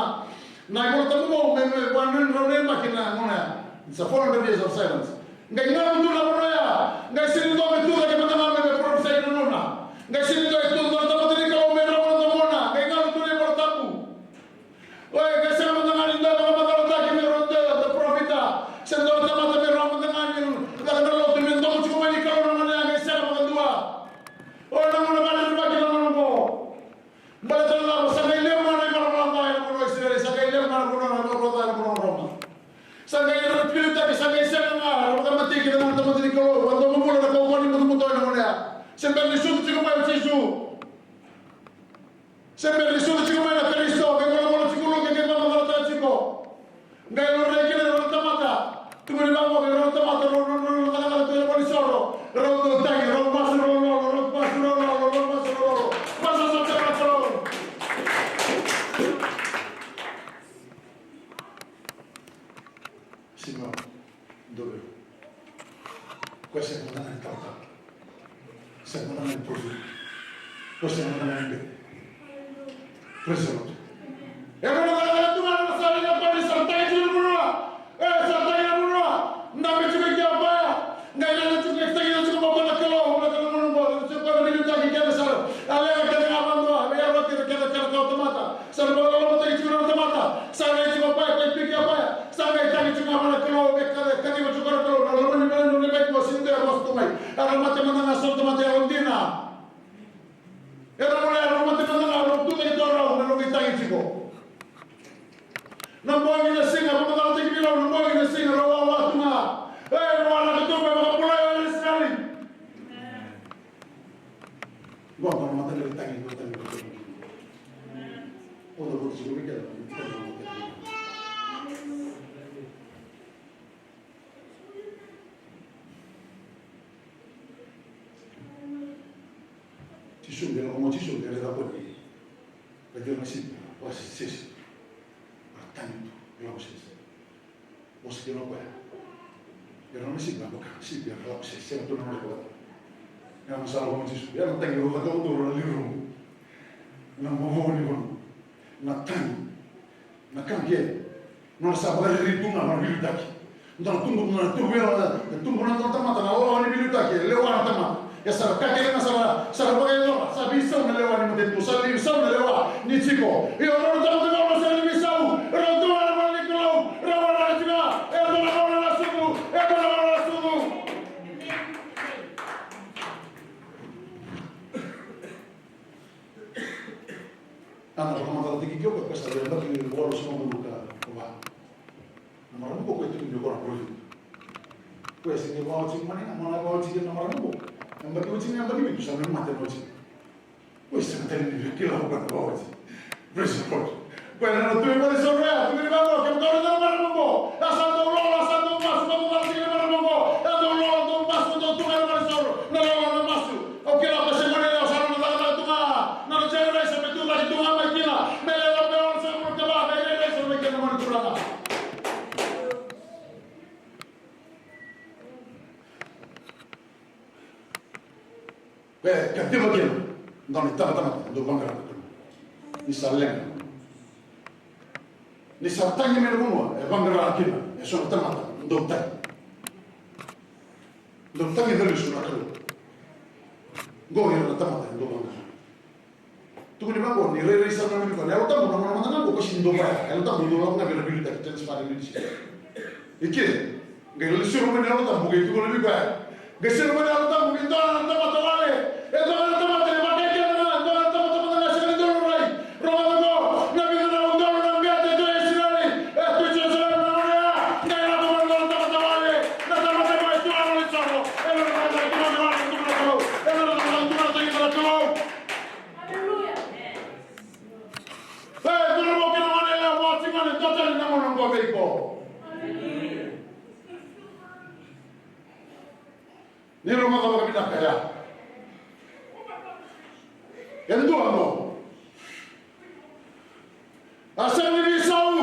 na iVola Tabu vou, mai, mai vua na drau na yabaki na gauna ya. It's a four hundred years of silence. Qai galu tu na vanua ya, qai sega ni dua me tucake mada ga me parofisai na gauna. Qai sega ni dua e tu, dua na tamata ni Kalou me rawa na domona, qai galu tu na iVola Tabu. Oi, qai sega mada ga ni dua e vakamacalataki me rau dua na parofita, se dua na tamata me rawa mada ga ni caka na lotu me domo tiko mai ni Kalou na gauna ya, qai sega vakadua. Oi, na gauna vakarerevaki na gauna oqo. Baleta na cava? Sa qai levu ga na ivalavala ca ena vanua o Isireli, sa qai levu ga na vanua na ivalavala ca ena vanua o Roma. Sa qai ira na pilitaki, sa qai sega ga, era vakamatei kina na tamata ni Kalou, vakadomobula na kaukauwa ni butobuto ena gauna ya. Se bera ni sucu tiko mai o Jisu. Se bera ni sucu tiko mai na Karisito, qai volavola tiko Luke, qai vakamacalataka tiko. Qai laurai kina na nona tamata. Tukuni vaqo, na nona tamata, rau, rau, rau, rau, rau, rau, rau, rau, rau, rau, tagi, rau masu, rau lolo, rau masu, rau lolo, rau masu, rau lolo. Masu, sa tara, rau. Simon. Dou. Koya sega mada ga ni talatala. Sega mada ga ni parofita. Koya sega mada ga ni bete. Praise the Lord. E rau na cakacaka tu ga na sala ni Japani, sa tagi tiko na vanua. E, sa tagi na vanua. Dabe tiko i kea o koya. Qai leqa tiko, qai tagi tiko vua na Kalou, na Kalou na vanua. Tiko na veiliutaki kece sara. A leqa kece ga vakadua. E yaco kece, kece, kece, kece tamata. Sa na vakalolomataki tiko na tamata. Sa rai tiko o koya, koya e tu i kea o koya. Sa qai tagi tiko ga vua na Kalou, me kaci, kaciva tiko na Kalou. Na loma ni vanua ni bai ko sega ni dua e rosu tu mai. Era mate mada ga so na tamata yalodina. Era gole, era mate mada ga, rau tucake tu o rau, me rau qai tagi tiko. Na bogi na siga, vakamacalataki vei rau, na bogi na siga, rau wawa tu ga. E, rau a lako tu mai vakabulai o Isireli. Qo na tamata qai tagi, qai tagi, qai tagi. O na votu tiko vei keda. Jisu, qai lako mai o Jisu, qai raica o koya ni, qai dua na sipi, vakasesese. Ra tagi tu, qai lako sese. Vosa kina o koya. Era na sipi, na vaka, sipi, era lako sese, sega tu na nodra vata. Ia, sa lako mai o Jisu, ia na tagi, rau cakava tu, rau na liurumu. Na mavoa ni vanua. Na tagi. Na ka ke, nona sa vakarerei tu ga na veiliutaki. Dua na tubu, na tubu, na tubu na dua na tamata na lawa ni veiliutaki, e lewa na tamata. E sa ka kece ga sa ra, sa ra vakayacora, sa veisau na lewa ni matanitu, sa veisau na lewa ni jiko. Io, na tamata ga sa ra veisau, rau tu ga na vale ni Kalou, rau waraka tu ga, e dua na gauna na sucu, e dua na gauna na sucu. Walusagavulu ka va. Na marama qo, koya e tukuni o koya na parofita. Koya e sega ni vakaoti mani ga, mani vakaoti kina na marama qo. Yabaki, oti na yabaki vitu sa mai mate na oti. Koya e sega tale ni kila o koya na vakaoti. Praise the Lord. Koya na nona tu e vale soro ya, tukuni vaqo, kevaka o raica na marama qo, a sa dau lolo, a sa dau masu, vakavuqa tiko na marama qo, a dau lolo, dau masu, dau tu ga e vale soro, na lolo, na masu. Au kila o koya se gone yalewa, sa nona cakacaka tu ga na nona generation me tu cake tu ga mai kina, me lewe, me ono sa mulu kava, me generation mai kina na Gone Turaga. E kaciva kina dua na itabatamata dau vaqara na Kalou. Ni sa leqa, ni sa tagi mai na vanua e vaqara kina e so na tamata dau tagi. Dau tagi na lesu na Kalou. Qo ira na tamata e dau vaqara. Tukuni vaqo, ni rairai sara na wili koya na Yalo Tabu, na gauna mada ga qo, ko sini dau vaya. Yalo Tabu dau lako ga vei ira na veiliutaki, transfer na leadership. I ke, qai lai siro mai na Yalo Tabu, qai tukuna vei koya. Qai siro mai na Yalo Tabu, e dua na tamata wale, e dua na tamata e vakaikeda ga, e dua na tamata mada ga sega ni dau rai. Rogoca qo, na vica na udolu na bete e tu e Isireli, e tu e Jerusalemi na gauna ya, qai lako mai na tamata wale, na tamata e vakaitukutuku na isoro, e na tamata e tukuna na Kalou, e na tamata e tukuna na Kalou. Aleluya. E, dua na vou kina gone yalewa, vou tiko gone, dua tale na gauna qo vei iko. Ni rogoca vakavinaka ya. E dua mo. A sega ni veisau,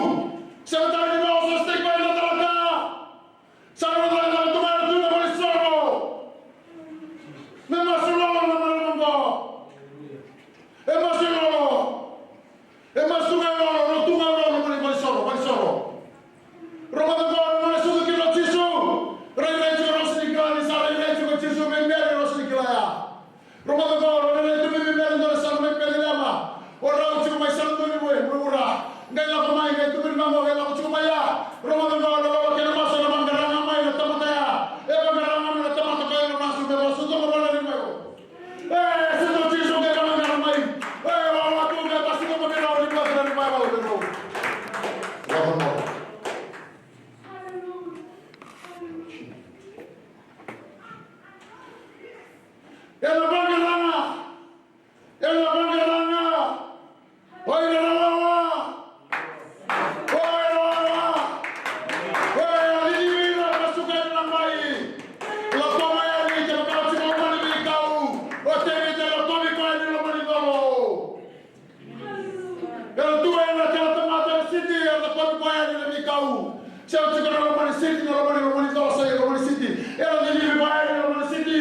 sega tale ni vakaoso, stay quiet, na talaka. Sa rau cakacaka tu ga na tuna valenisoro. Me masu lolo na marama qo. E masu lolo. E masu ga e lolo, rau tu ga lolo mai valenisoro, valenisoro. Rogoca qo, na nona sucu kina o Jisu. Rairai tiko o Rosi ni kila, ni sa rairai tiko o Jisu vei Meri o Rosi ni kila ya. Rogoca qo, rau rairai tu mai vei Meri e dua na sala mai Peceliema. O rau tiko mai sala dua ni vua e vuravura. Qai lako mai, qai tukuni vaqo, qai lako tiko mai ya. Rogoca qo, na lolo kei na masu ena vaqara ga mai na tamata ya. E vaqara ga mai na tamata koya na masu, me vakasucuma vua na revival. E, sucu o Jisu qai vaqara mai. E, wawa tu qai vakasucuma vei rau na revival, revival vei rau. Rogoca qo. Ena vaqara ga. Ena vaqara ga. O ira na wawa. O ira na wawa. O ira na wawa. Ka suka ena mai. Lako mai yani, kevaka o tiko loma ni veikau. O Tevita e lakovi koya ni loma ni colo. Era tu ena kena tamata na siti, era lakovi koya yani na veikau. Se o tiko na loma ni siti, na loma ni, loma ni colo, se loma ni siti. Era lilivi koya yani na loma ni siti.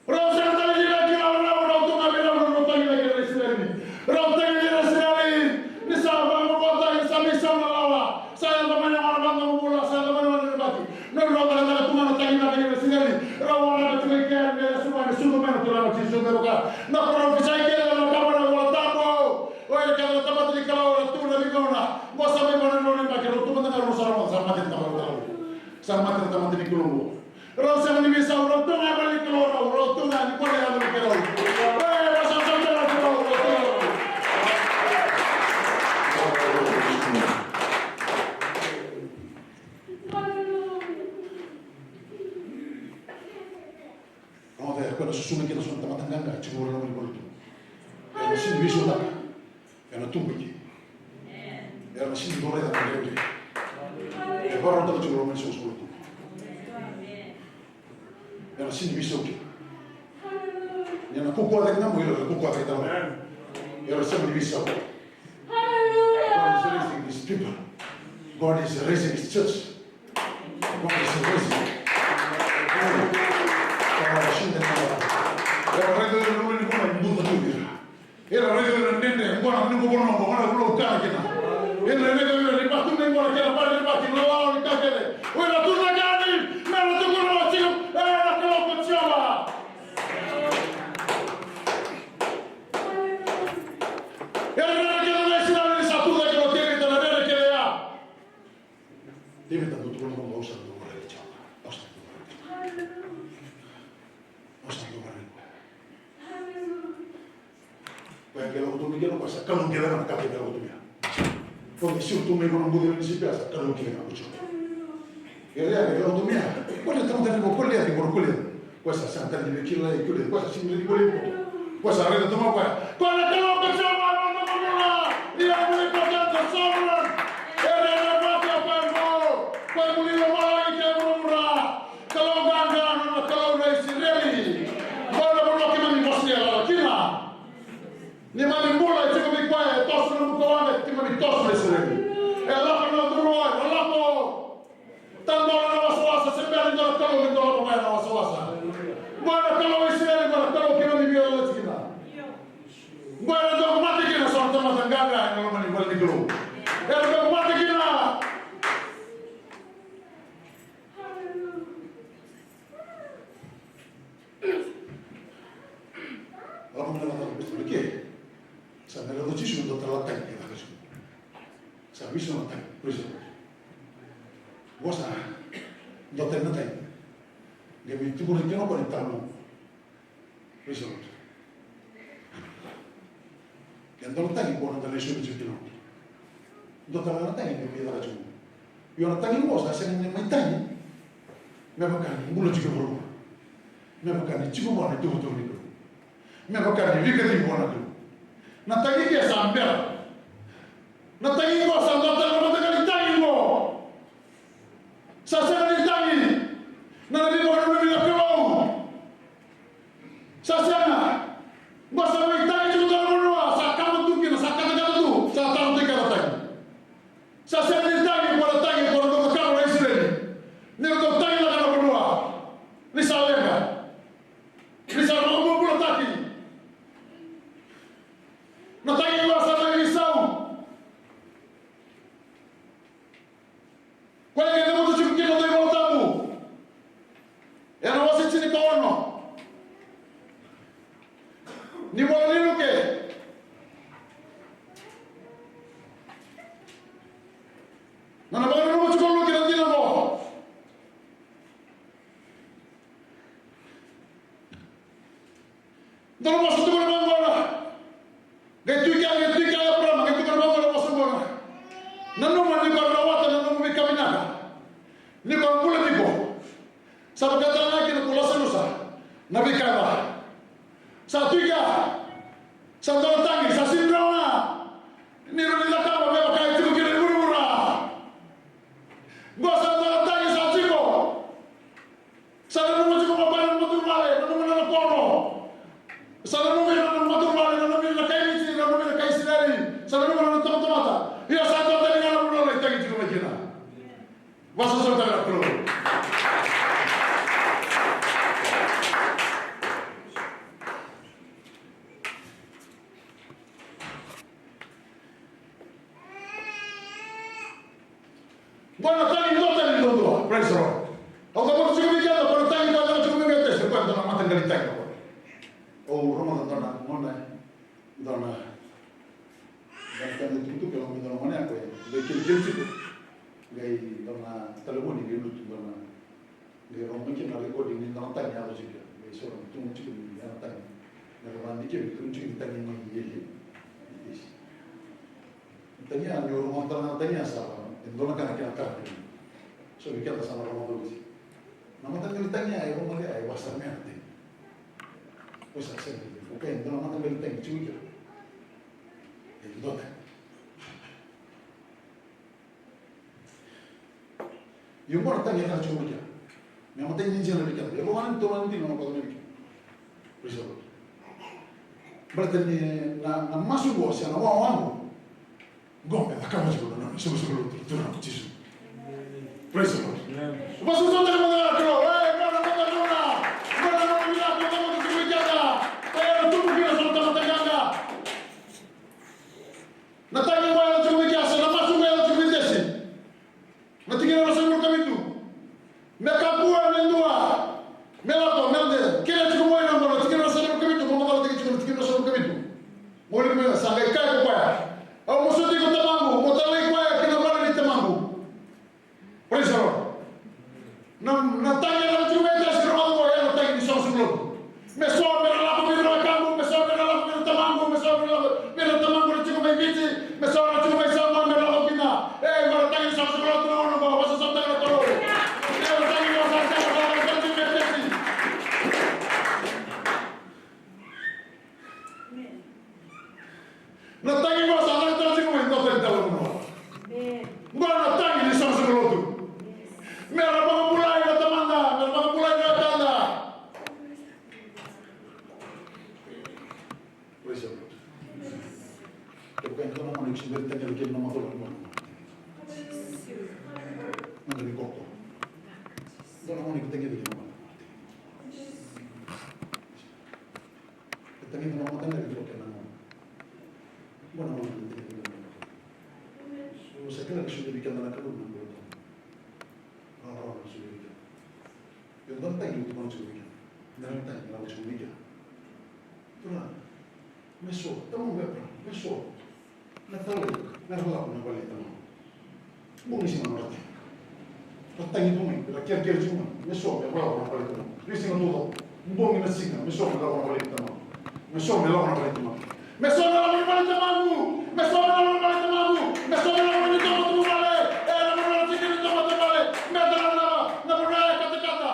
Rau sega tale ni kila o rau, rau tu ga vei rau, rau tagi mai kina na Isireli. Rau tagi mai kina na Isireli. Ni sa vakabauta, ni sa mai sau na lawa. Sa yaco mai na gauna vakadomobula, sa yaco mai na gauna ni bati. Nodrau cakacaka tu ga na tagi mai kina na Isireli. Rau waraka tu ga i kea me lesu mai, me sucu mai na Turaga o Jisu, me vaka na parofisai kece na kama na iVola Tabu. O ira kece na tamata ni Kalou era tu na veigauna. Qo sa mai vanua ni bati, rau tu mada ga, rau sa, rau sa mate na tamata ni Kalou. Sa mate na tamata ni Kalou. Rau sega ni veisau, rau tu ga e vale ni Kalou, rau, rau tu ga ni kua na yaca ni Kalou. E, rau sa tu ga na Kalou, rau tu ga. Rau, e, koya na susuga kina so na tamata qaqa, tiko na loma ni valutu. E, na sega ni veisautaka. Ena tubu i ke. Era na sega ni dau raica na dredre. E vakarautaka tiko na loma ni soqosoqo lotu. Era na sega ni veisau kina. Ni na kaukauwa cake ga mo ira, era kaukauwa cake tale ga. Era na sega ni veisau. God is raising his people. God is raising his church. God is raising. Era raica na loma ni vanua e buca tu vei ira. Era raica na dredre, qo na noqu vanua, qo na vula au kana kina. Era raica na batu, na qo na kena bale ni bati, na lawa ni ka kece. O ira tu na ka ni, me na tukuna o Jiova, e na Kalou ko Jiova. Era raica kece na Isireli ni sa tu cake o Tevita na rere kece ya. Tevita dau tukuna, au sa dau raica Jiova, au sa dau raica Jiova. Sa tu mai. Koya e lako tu mai kina, koya sa Kalou kece ga na ka e lako tu mai. Koya e siu tu mai ko na buci ni sipi, sa Kalou kece ga ko Jiova. Ia, ia, e lako tu mai. Koya e tamata ni ko Koliati, ko Koliati. Koya sa sega tale ni kila e Koliati. Koya sa sega ni kila e Koliati. Koya sa raica tu mai koya. Koya na Kalou ko Jiova, na Kalou. Ia, mo ni ko Jiova, sovereign. E rere vata koya mo. Koya mo ni lomai ke mo ra. Kalou qaqa, na Kalou na Isireli. Qo na vanua keimami vosa lala kina. Neimami bula e tiko vei koya, e toso na bukawaqa, keimami toso na Isireli. E lako na curu, e lako. Tadola na wasawasa, se bera ni dua na kalou me dua na wasawasa. Qo na Kalou Isireli, qo na Kalou keimami via lala kina. Qo na dua mate kina, so na tamata qaqa ena loma ni vale ni Kalou. Era dua mate kina. Lako mai na vata ko Kristo na ke. Sa na rau Jisu na dua tale na tagi e caka tiko. Sa missionary tagi, praise the Lord. Vosa, dua tale na tagi. Qai mai tukuna kina o koya ni tagi. Praise the Lord. E dua na tagi ko na dau lesu tiko kina. Dua tale na tagi ni mai caka tiko. Io na tagi qo sa sega ni mai tagi. Me vaka ni bula tiko vua. Me vaka ni tiko vua na itukutuku ni Kalou. Me vaka ni vikacivi vua na Kalou. Na tagi ke sa bera. Na tagi qo sa dua tale na mataqali tagi qo. Sa sega ni tagi na veivakadodonu ni Kalou. Sa sega. Qo sa mai tagi tiko dua na vanua, sa kama tu kina, sa katakata tu, sa taro tiko na tagi. Sa sega ni tagi, qo na tagi, qo na dau kama na Isireli. Ni ratou tagi na ka na vanua. Ni sa leqa. Ni sa vakabubulataki. Na tagi qo sa mai veisau. Koya e cavuta tiko kina na iVola Tabu. Ena wase tinikaono ni vola ni Luke. Na, na vakananuma tiko o Luke na dina qo. Dua na vosa tukuna vaqo. Qai tu i kea, qai tu i kea o Eparama, qai tukuna vaqo na vosa qo. Nanuma ni ko rawata na nomu veikavinaka. Ni ko bula tiko. Sa vaka tale ga kina ko Lasarusa na veika e ca. Sa tu i kea. Sa dua na tagi, sa sega ni rawa ga ni rawa ni cakava me vaka e tiko kina i vuravura. Qo sa dua na tagi sa tiko. Sa nanuma tiko o koya na matavuvale, nanuma na nona koro. Sa nanuma na nona matavuvale, nanuma na kai Viti, nanuma na kai Isireli. Sa nanuma na nona tamata. Ia sa dua tale ga na vanua e tagi tiko mai kina. Vakasausau tale na Kalou. Qo na tagi duatani duadua. Praise the Lord. Au cavuta tiko vei keda, qo na tagi duatani tiko vei keda, qo na mataqali tagi. Au rogoca dua na gone, dua na, dua na tagi tukutuku, e lako mai dua na gone yaqona, qai kilikili tiko. Qai dua na talevoni qai lutu, dua na Qai rogo mai kina na recording ni dua na tagi yaco tiko. Qai so na tukuna tiko ni dua na tagi. Na ka vakadikevi tukuna tiko ni tagi mai Eli. Tagi ya, ni o rogoca na tagi ya sa, e dua na ka na kena tagi. So vei keda sa na rogoca oti. Na mataqali tagi ya, e rogoca ya, e vakasaramea na tagi. Ko sa sega, okay, e dua na mataqali tagi tiko kina. E dua tagi. Io, qo na tagi e caka tiko mai kea. Me matai ni jina vei keda. E rua na tolu na dina na vaka mai kea. Praise the Lord. Baleta ni na, na masu qo se na wawa qo. Qo me cakava tiko na nona soqosoqo lotu, Turaga Jisu. Praise the Lord. Amen. Masu sote na mata na Kalou. E, qo na mata na, qo na mata vinaka, qo na mata tiko mai keda. E, na tubu kina sa na tamata qaqa. Na tagi qo e yaco tiko mai kea, se na masu qo e yaco tiko mai Tesi. Na tikina ruasagavulu ka vitu. Me kakua me dua. Me lako, me lako. Kena tiko mai na qo, na tikina ruasagavulu ka vitu, mo macala tiko na tikina ruasagavulu ka vitu. Mo wili mai, sa qai kaya ko koya. Au masuti iko Tamaqu, mo talai koya ki na vale ni tamaqu. Praise the Lord. Na Praise the Lord. Kevaka e dua na gauna iko se bera ni tagicaka kina na macawa, na gauna ni koko. Dua na gauna iko tagicaka kina na macawa. E tagicaka na macawa, e tagicaka na macawa. Dua na gauna iko tagicaka kina na macawa. So sa kila ni solia vei keda na Kalou na bula tawa. Rawarawa na solia vei keda. Io, dua na tagi iko tukuna tiko vei keda. Dua na tagi iko tukuna tiko vei keda. Turaga, me so, tamaqu Eparaama, me so. Me talai, me ra lako na vale i tamaqu. Bogi sega na nodra tagi. Ra tagi tu mai, ra kerekere tiko mai. Me so, me ra lako na vale i tamaqu. Ni sega tu, bogi na siga, me so, me lako na vale i tamaqu. Me so, me lako na vale i tamaqu. Me so, me lako na vale i tamaqu. Me so, me lako na vale i tamaqu. Me so, me lako na vale i tamaqu. E, na vale, na vale, na vale, na vale, na vale, katakata.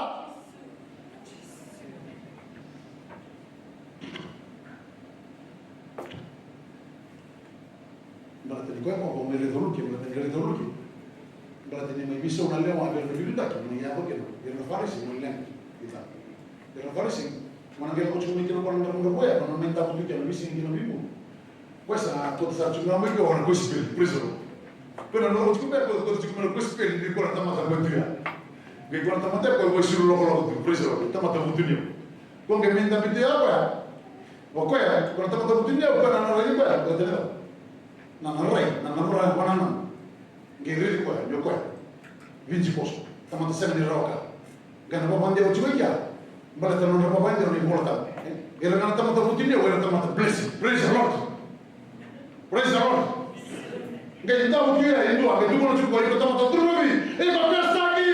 Baleta ni koya ko mai raica oluke, baleta ni raica oluke. Baleta ni mai veisau na lewa vei ira na veiliutaki, mai yaco kina vei ira na Farisi, mai leqa kina. Vei ira na Farisi, mai na qai lako tiko mai kina ko na dravudravua ya, ko na mai davo tu kina na veisiga kina veivuvu. Koya sa kauta sara tiko ga mai kina o na kosipeli, praise the Lord. Koya na lako tiko mai, koya kauta tiko mai na kosipeli ni ko na tamata ko tu ya. Qai ko na tamata ko e vaisulu lokoloko tu, praise the Lord. Tamata vutuniyau. Ko qai mai dabe tu ya koya. O koya, ko na tamata vutuniyau, o koya na rai koya, ko tale. Na na rai, na na rai, ko na na. Qai raici koya, ni o koya. Vinci poso, tamata sega ni rawa ka. Qai na vakadewa tiko i kea. Baleta na nodra vakadewa na iVolatabu. Qai raica na tamata vutuniyau, qai na tamata blessing. Praise the Lord. Praise the Lord. Qai dau tu ya e dua, qai tukuna tiko, iko tamata turuvi, iko pesaki.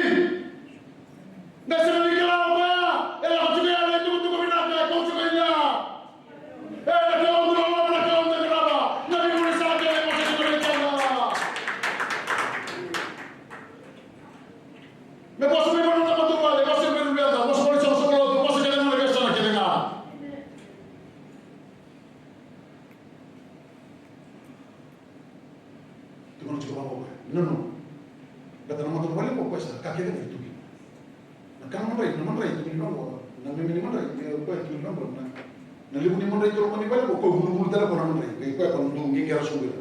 Me sega ni kila o koya, e lako tiko ya na itukutuku vinaka e kau tiko i kea. E na Kalou bula loloma, na Kalou dabe rawa, na veivuni sara kece e vosa tiko i kea. Me vosa mai vua na matavuvale, vosa mai vua na luveda, vosa mai vua na soqosoqo lotu, vosa kece ga na veiyasana kece ga. Tukuna tiko vaqo o koya, nanuma. Baleta na matavuvale o koya sa ka kece ga e tu kina. Na ka na madrai, na madrai e tu kina vaqo, na meme ni madrai, o koya e tu kina vaqo, na, na levu ni madrai e tu loma ni vale o koya, vuluvulu tale o koya na madrai, qai o koya ko na dau qiqera sobu ira.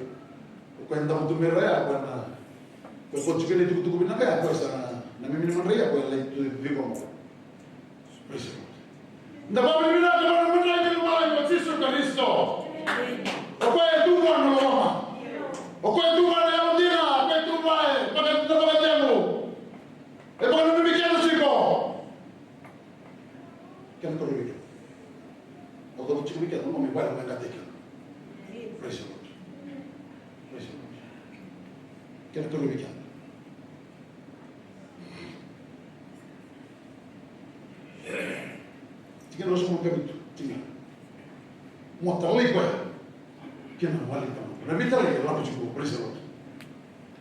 O koya e davo tu mai ra ya, o koya na, o koya ko tiko na itukutuku vinaka ya, o koya sa na, na meme ni madrai ya, o koya lai tu vei vaqo. Praise the Lord. Da vakavinavinaka vua na madrai ni lomalagi o Jisu Karisito. O koya e tu vua na loloma. O koya e tu vua na yalodina, o koya e tu vua e vaka, na vakacegu. E vakananumi keda tiko. Kena karua vei keda. O koya tiko vei keda, o koya me vale me qataki keda. Praise the Lord. Praise the Lord. Kena karua vei keda. Tikina ruasagavulu ka vitu, tikina. Mo talai koya ki na vale i tamaqu. Na veitalai e lako tiko, praise the Lord.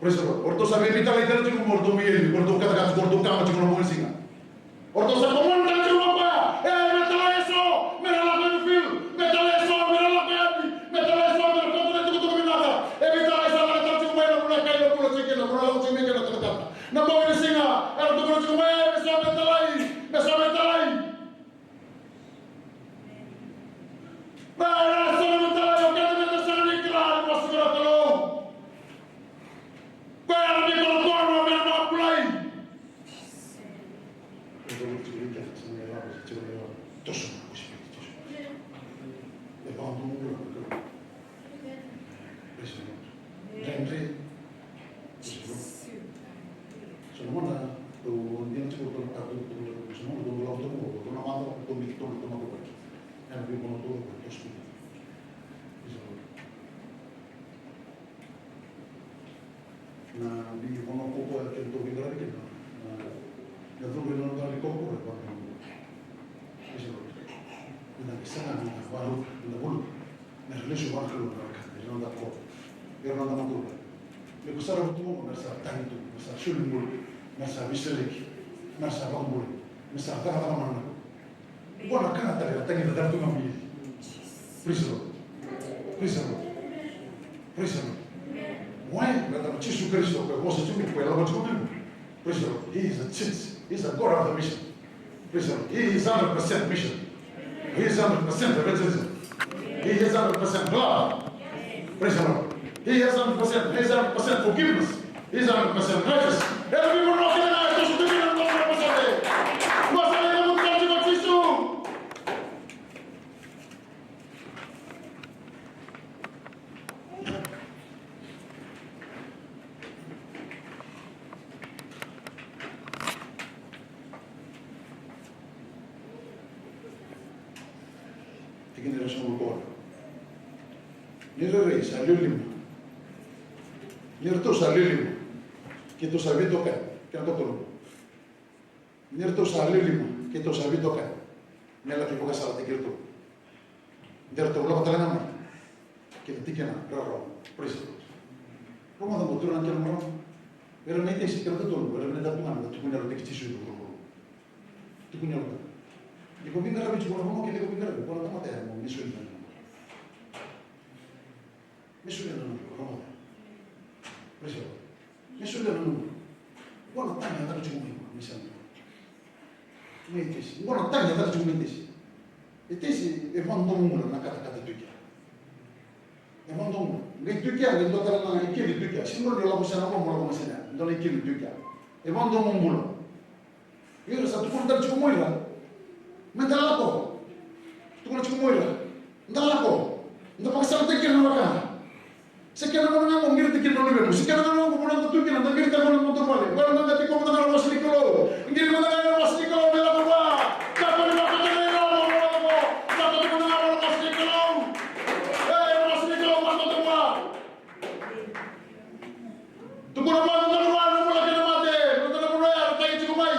Praise the Lord. O ratou sa veitalai tale tiko, o ratou mai eli, o ratou katakata tiko, o ratou kama tiko na bogi ni siga. O ratou sa komona tale tiko vua koya, e, me talai eso, me ra lako i na field, me talai eso, me ra lako yani, me talai eso, me ra kauta na itukutuku vinaka. E veitalai sa lako tale tiko mai na vuna e kai na vula tiko kina, vuna lako tiko mai kina na katakata. Na bogi ni siga, era tukuna tiko mai, me so me talai, me so me talai. Ba, era so me talai, o keda me da sega ni kila ni vosa na Kalou. Koya era mai kolokola me ra vakabulai. Praise the Lord. Praise the Lord. So na gauna dau dina tiko na ka dau tukuna, so na gauna dau lako tiko, dau na mata, dau miki tiko na tamata vaki. Ena veivanua tiko, dau speak. Praise the Lord. Na veivanua kaukaua keitou veiqaravi kina, na, na curu ena noda veikorokoro e vakavinaka. Praise the Lord. Meda qai saga meda valuta, meda valuta. Mera lesu vua na Kalou na wekada, ira na noda koro, ira na noda matavuvale. Me ko sa rawa tu qo, mera sa tagi tu, mera sa soli bula, mera sa veisereki, mera sa vakabulai, mera sa cakacaka mana. Qo na ka tale era tagicaka tu ga mai. Praise the Lord. Praise the Lord. Praise the Lord. Why? Baleta o Jisu Karisito, ko e vosa tiko, ko e lako tiko mai. Praise the Lord. He is a change. He is a God of the mission. Praise the Lord. He is hundred percent mission. He is hundred percent evangelism. He He has hundred percent love. Praise the Lord. He has hundred percent, he has hundred percent forgiveness. He has hundred percent righteous. Every people know that I just do it and not hundred percent. Mas I am not Jesus. Tikina e ruasagavulu ka ono. Ni rairai sa liu lima. Ni ratou sa liu lima. Keitou sa veitokani. Kena ikatolu. Ni ratou sa liu lima. Keitou sa veitokani. Me laki vakasalataki iratou. De ratou lako tale ga mai kina tikina rarawa. Praise the Lord. Rogoca mo turaga kei na marama. Era na itaisi kei na ikatolu, era na dau tu ga na tukuni yalo teki Jisu i vuravura. Tukuni yalo. Ni ko veiqaravi tiko na vanua kei na ko veiqaravi, ko na tamata ya mo misuni na nona. Misuni na nona, rogoca. Praise the Lord. Misuni na nona. Ko na tagi ya tale tiko mai, misuni. Mai tesi. Qo na tagi e caka tiko mai tesi. E tesi, e vakadomobula na katakata tu kea. E vakadomobula. Qai tu kea, qai dua tale na ikeli tu kea. Sega ni lako sena vakadomobula sena. Dua na ikeli tu kea. E vakadomobula. Ira sa tukuna tale tiko mo ira. Meda lako. Tukuna tiko mo ira. Da lako, da vakasamataki kina na wekada. Se kena gauna ga mo qiriti kina na luvemu, se kena gauna ga mo bula tu kina, da qirita kina na matavuvale. Qori mada tiko mada ga na vosa ni Kalou. Qiri mada ga na vosa ni Kalou, me lako vua. Kakua ni vakatara na lako, lako. Lako tiko mada ga na vosa ni Kalou. E, vosa ni Kalou, mada vua. Tukuna vua, tukuna vua, na bula kei na mate. Tukuna vua, na tagi tiko mai.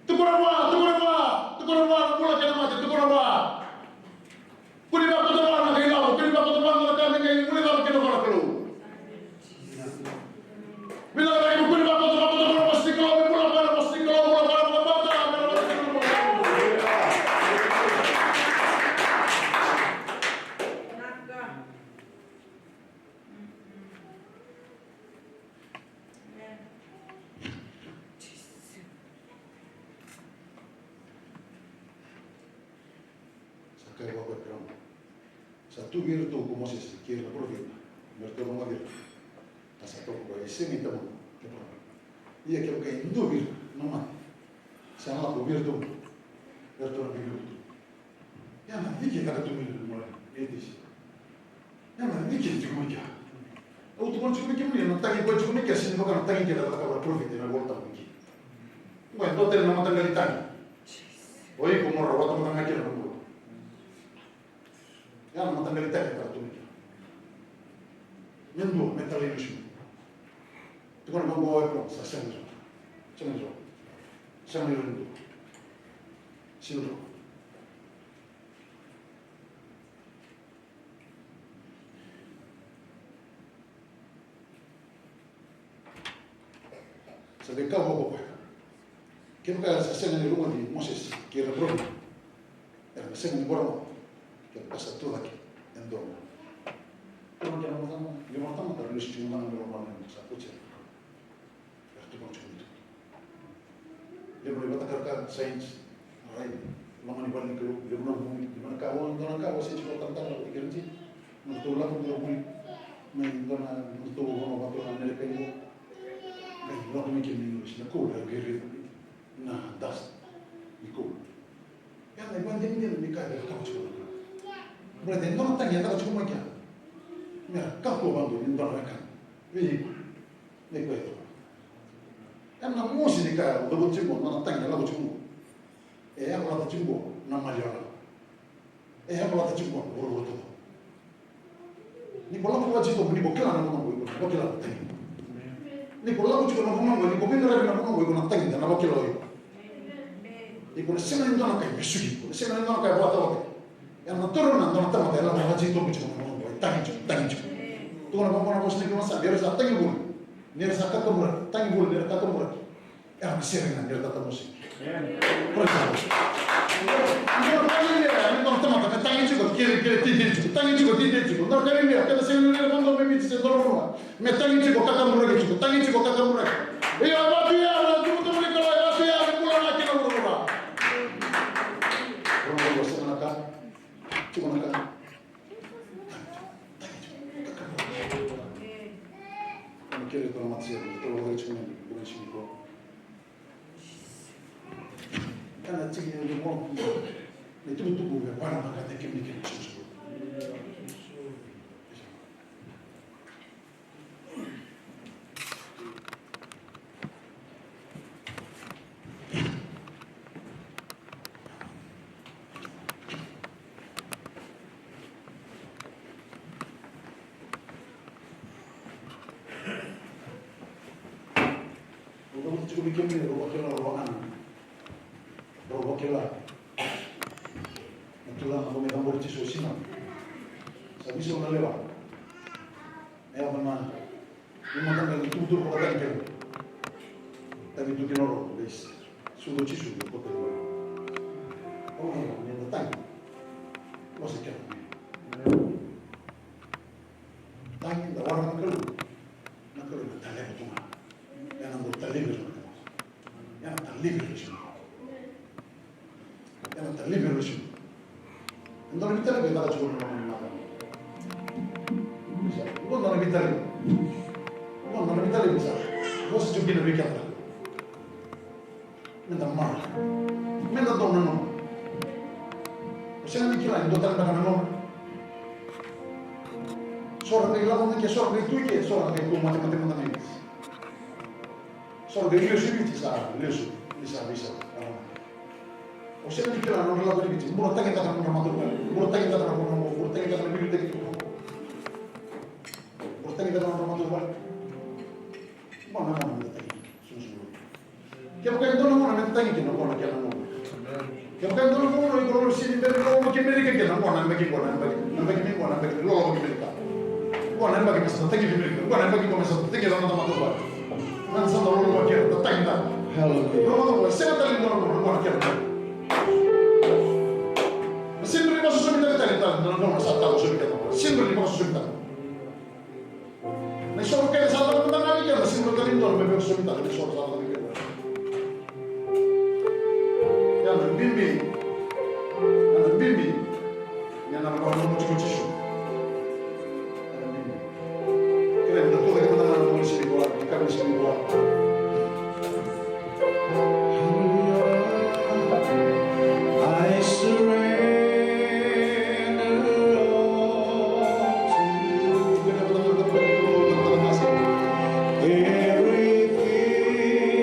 Tukuna vua, tukuna vua, tukuna vua, na bula kei na mate, tukuna vua. Kua ni vakauta vua na kai lavo, kua ni vakauta vua na ka me qai guilecava kina vua na Kalou. Vinaka vei kemuni, kua ni vakauta, vakauta vua na vosa ni Kalou, me bula vua na vosa ni Kalou, bula vua na vakabauta, me na vakabauta. Sa kaya vua ko Eparaama, sa tu vei iratou ko Mosese kei ira na parofita me ratou rogoci ira. A sa kaya ko koya, e sega ni tamata na Eparaama. Ia kevaka e dua vei ira na mate, sa na lako vei iratou, me ratou na qai lako tu. Ia na cike e caka tu mai na nomu laivi, e tesi. Ia na cike e tiko mai kea. Au tukuna tiko vei kemuni, na tagi koya tiko mai kea, sega ni vaka na tagi kece e cakava na parofita ena iVolatabu mai kea. Qo e dua tale na mataqali tagi. O iko mo rawata mada ga kina na bula. Ia na mataqali tagi e caka tu mai kea. Me dua, me talailesu. Tukuna vaqo o Eparaama, sa sega ni rawa. Sega ni rawa. Sega ni rawa ni dua. Sega ni rawa. Sa qai kaya vua ko koya, kevaka sa sega ni rogoci Mosese kei ira na parofita, era na sega ni bau rogoca. Kevaka sa tu cake e dua na, tu cake na tamata, na tamata, era lesu tiko mai na loma ni sa koti. Era tukuna tiko mai tu. Levu na ivakatakara, science, rai, loma ni vale ni Kalou, levu na vuli, levu na ka, dua na ka, se tiko talatala, vata kei ira na, na ratou lako dua vuli, mai dua na, na ratou vanua vata na Amerika qo. Qai lako mai kina na university, na koula, qai raica na dust ni koula. Ia na ivakadinadina ni ka e cakava tiko na Kalou. Baleta e dua na tagi e caka tiko mai kea. Me ra kakua vakadua ni dua na wekana. Vei iko. Ni koya e cakava. Ena mosi ni ka e cakava tiko, na tagi e lako tiko. E yavalata tiko na maliwa. E yavalata tiko na vuravura taucoko. Ni ko lako vua Jisu, ni ko kila na nomu, iko na vakila na tagi. Ni ko lako tiko na nomu, ni ko veiqaravi na nomu, iko na tagi, na vakila o iko. Iko na sega ni dua na ka e vesuki iko, na sega ni dua na ka e vakatawataki. Ena toro na dua na tamata e lako vua Jisu, tiko na nomu, e tagi tiko, tagi tiko. Tukuna vaqo na vosa ni Kalou sa, ni ra sa tagi voli, ni ra sa kakaburaki, tagi voli, ni ra kakaburaki. Era na sega ni dua na tamata. Praise the Lord. Dua na ka vei ira, me dua na tamata, me tagi tiko, kere, kere, titi tiko, tagi tiko, titi tiko. Dua na ka vei ira, keda sega ni rere vakadua mai Viti se dua na vanua. Me tagi tiko, kakaburaki tiko, tagi tiko, kakaburaki. Io, e vatu ya, na tumutumu ni Kalou, e vatu ya, me bula na kena vuravura. Vuravura sega na ka. Tiko na ka. Tagi tiko. Tagi tiko. Kakana. Au na kerei iratou na matasere, iratou na matasere tiko mai na bogi ni siga nikua. Ka na tiki ni nomu, na itubutubu me vakayagataki kemuni kei na Jisu. Au cavuta tiko vei kemuni, rau vakila, rau vakana. Rau vakila. Na kila na ko me cabori Jisu o Simon. Sa veisau na lewa. Na yaco na mataqali ituvatuva vakatagi kina. Tavi tu kina o rau, lesu. Sucu o Jisu, kota. Au na, ni da tagi. Vosa kece. Tagi, da waraka na Kalou. Na Kalou ena taleva tu ga. Ena dau taleva tu ga. Ena taleva tu ga. Ena taleva tu ga. Ena dau na veitalevi e caka tiko na loma ni mataka. Sa, dua na veitalevi. Dua na veitalevi sa. Vosa tiko kina vei keda. Meda mara. Meda dau nanuma. O sega ni kila ni dua tale beka na gauna. So ra qai lako mai ke, so ra qai tu i ke, so ra qai kau mate, mate, mate mai. So ra qai lesu i Viti, sa lesu, ni sa veisau. O sega ni kila na nodra lako i Viti. Burataki cake na nodra matavuvale. Burataki cake na nodra matavuvale. Burataki cake na nodra matavuvale. Qo na gauna meda tagi. Sulusulu. Kevaka e dua na gauna meda tagi kina, qo na kena gauna. Kevaka e dua na gauna o iko lolo sini bera ni lolo ki Amerika kina, qo na yabaki, qo na yabaki, na yabaki mai qo na yabaki ni lolo ki Amerika. Qo na yabaki me sa da tagi ki Amerika, qo na yabaki qo me sa da tagi na noda matavuvale. Meda sa da lolo vata kina, da tagi tale. Hallelujah. Lolo matavuvale, sega tale ni dua na gauna, qo na kena gauna. Na sega ni vakasosomitaki tale, tale, na gauna sa talo somi keda. Sega ni vakasosomitaki. Na isoro kece sa caka mada ga ni keda, sega ni dua me vakasomitaka na isoro sa caka ni keda. Ia na bibi, ia na bibi, ia na vakananuma tiko o Jisu. Ia na bibi. Kerea ni da tucake mada ga na noda sivi koya, ni ka me sivi koya. I surrender all to you. Everything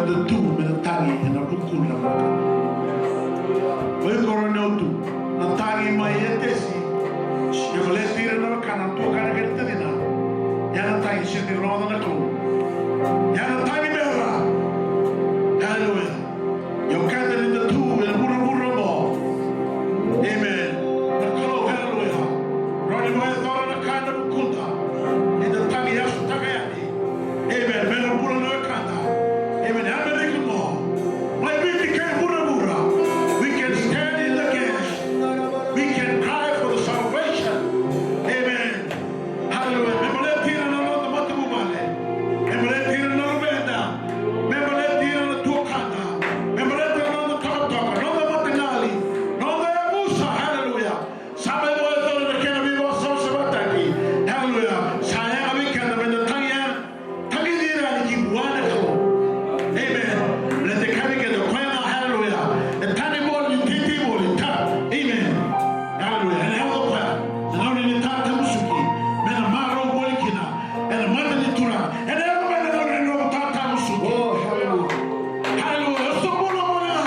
Na tu me na tagi ena vuku na wekana. O iko rawa ni o tu na tagi mai Etesi. Ia baleti ira na wekana, na tuakana kei na tacina. Ia na tagi sega ni rogoca na Kalou. Ia na tagi me ra. Haleluya. Ia o keda ni da tu ena vuravura oqo. Amen. Na Kalou, haleluya, rawa ni vakayacora na ka ena vukuda. Ni da tagi yasutaka yani. Amen. Me na bula na wekada. Amen. Amerika mo. Mai Viti kei vuravura. We can stand in the gap. We can cry for the salvation. Amen. Haleluya. Me baleti ira na noda matavuvale. Me baleti ira na luveda. Me baleti ira na tuakana. Me baleti ira na noda tokatoka, noda mataqali, noda yavusa. Haleluya. Sa mai vakayacora na kena veivakasavasavataki. Haleluya. Sa yaga vei keda me da tagi yani, tagi ira yani ki vua na Kalou. Amen. Baleta e kaya vei keda o koya ga, haleluya, e tagi voli, teitei voli, ta. Amen. Haleluya. Ena yaco o koya. Na gauna ni tatamusuki, me na marau voli kina ena mata ni Turaga. Ena yaco mai na gauna ni nomu tatamusuki. Oh, haleluya. Haleluya. O sa bula mai ga.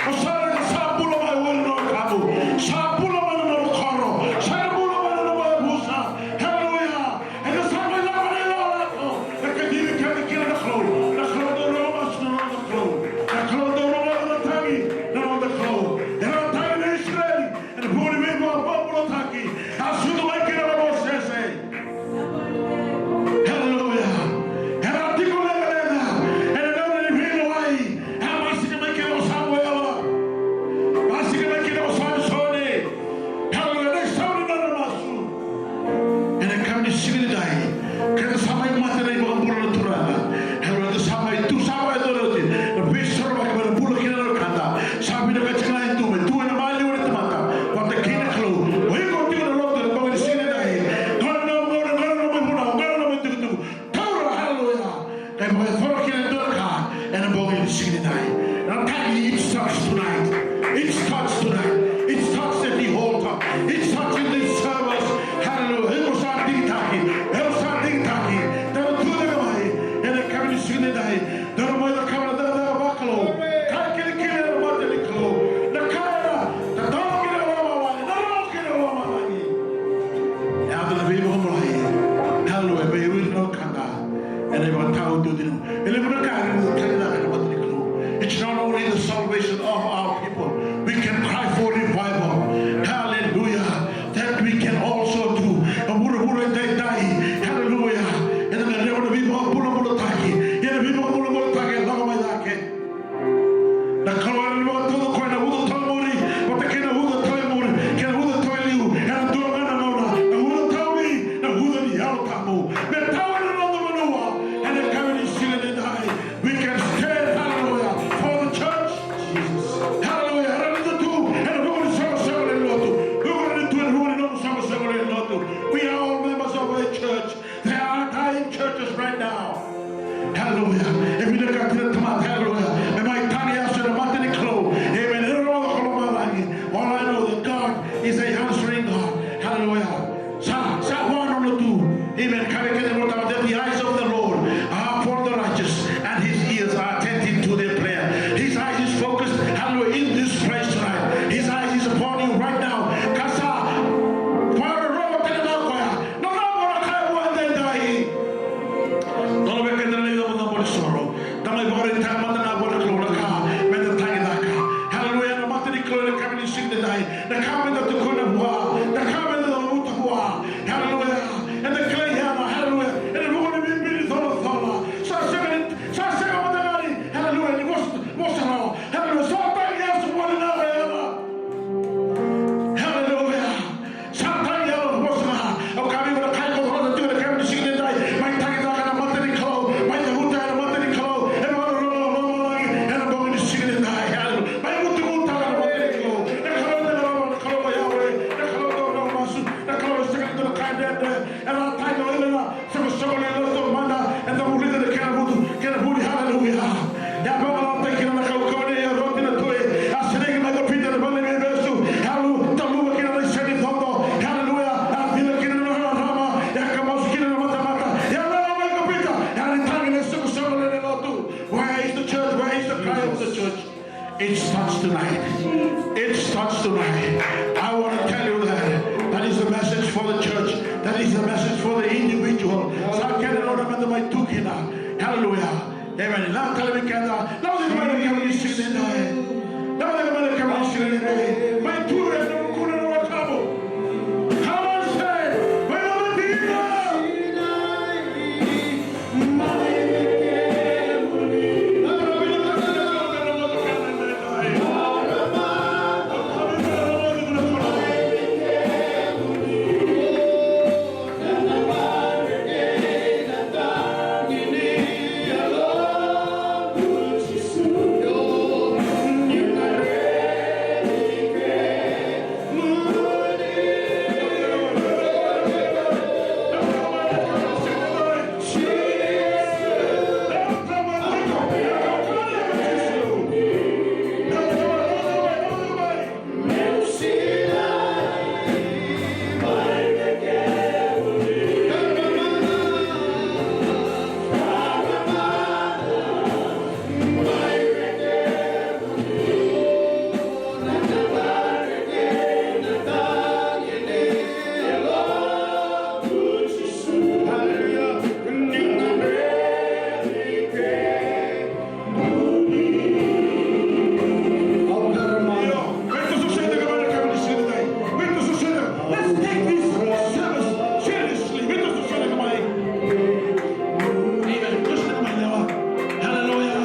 O sa, sa bula mai voli na wekamu. Sa bula mai na nomu koro. Sa bula mai na nomu yavusa. Haleluya. Ena sa mai lako na ilakolako. E kacivi keda kina na Kalou. Na Kalou dau rogo masu na noda Kalou. Na Kalou dau rogo na tagi na noda Kalou. Era tagi na Isireli. Ena vuku ni veivakabobulataki a sucu mai kina o Mosese. Haleluya. Era tiko lekaleka ena gauna ni veilewai. A basika mai kina o Samuela. Basika mai kina o Samisoni. Haleluya. Na isau ni nona masu. Ena yakavi ni siga nidai, keda sa mai mate na iVakabula na Turaga. Haleluya. Eda sa mai tu, sa vakayacori oti na veisorovaki me na bula kina na wekada. Sa vinakati ga e tu me tu ena maliwa ni tamata vata kei na Kalou. O iko tiko ena lotu ena bogi ni siga nidai, qo na nomu gauna, qo na nomu ivunau, qo na nomu itukutuku. Taura, haleluya. Qai vakayacora kina e dua na ka ena bogi ni siga nidai. Na tagi, it starts tonight. It starts tonight. It starts at the altar. It starts in this service. Haleluya. Iko sa digitaki. Iko sa digitaki. Dou tu cake mai ena yakavi ni siga nidai. Dou mai cakava na cakacaka vakalou. Ka kilikili ena mata ni Kalou. Na ka ena tatawa kina na lomalagi, na rogo kina na lomalagi. E yaco na veivakabulai. Haleluya. Vei ira na wekada. Ena ivakataotioti. E levu na ka eda taleitaka ena mata ni Kalou. It's not only the salvation of our people. We can cry for revival. Hallelujah. That we can also do. Na vuravura edaidai. Hallelujah. Eda na lewa na veivakabulabulataki. Ia na veivakabulabulataki e lako mai cake. Na Kalou ena vakatauca o koya na uca taumuri vata kei na uca taumuri kei na uca taumuri. Ena dua ga na gauna, na uca taumi, na uca ni Yalo Tabu. Me tawa ena noda vanua ena yakavi ni siga nidai. We can stand, hallelujah, for the church. Jesus. Hallelujah. Era na tu ena vuku ni soqosoqo lewe ni lotu. Vuku ni tu ena vuku ni nomu soqosoqo lewe ni lotu. We are all members of a church. There are dying churches right now. Hallelujah. E vinakati na tamata, hallelujah, me mai tagi yaso ena mata ni Kalou. Amen. Ena rogo ko lomalagi. All I know that God is a answering God. Hallelujah. Sa, sa vua na nona tu. Amen. Kaya kina na Vola Tabu that the eyes of the Lord are upon the righteous and his ears are attentive to their prayer. His eyes is focused, hallelujah, in this place tonight. His eyes is upon you right now. Ka sa vakarorogo tale ga o koya. Na cava o na kaya vua edaidai? Donu vei keda na icabocabo ni soro. Da mai vakaraitaka mada ga vua na Kalou na ka me da tagicaka. Haleluya, na mata ni Kalou ena yakavi ni siga nidai. Na ka me da tukuna vua, na ka me da cavuta vua. Haleluya. Eda kilai Ana, haleluya. Ena vuku ni bibi ni colacola. Sa sega ni, sa sega mada ga ni, haleluya, ni vosa, vosa rawa. Haleluya. Sa tagi yaso vua na Ana. Haleluya. Sa tagi yalo vosa ga. Au kaya vei iko na ka e koto vata tiko ena yakavi ni siga nidai. Mai tagicaka ena mata ni Kalou. Mai cavuta ena mata ni Kalou. E vakarorogo na lomalagi ena bogi ni siga nidai. Haleluya. Mai mutumutu ena mata ni Kalou. Na Kalou e dau rogo, na Kalou o Yahweh. Na Kalou e dau rogo masu. Na Kalou e sega ni dua na ka e dredre. Era tagi o ira na soqosoqo lewe ni lotu mada, eda vulica na kena vutu, kena vuli, haleluya. E a vakalalataki kina na kaukauwa nei Eroti na tui, a sereki mai ko Pita ena vale ni veivesu, haleluya, taluva kina na iseni coco, haleluya, a cila kina na rarama, e a kamasu kina na matamata, e a lako mai ko Pita, e a lai tagi na soqosoqo lewe ni lotu. Where is the church? It starts tonight. It starts tonight. I want to tell you that that is the message for the church. That is the message for the individual. Sa kena nona meda mai tu kina. Hallelujah. Amen. Na tale vei keda. Na tale vei keda. Na tale vei keda. Mai tu e na kuna na wakamu. Come on, say, Let's take this service seriously. Hallelujah.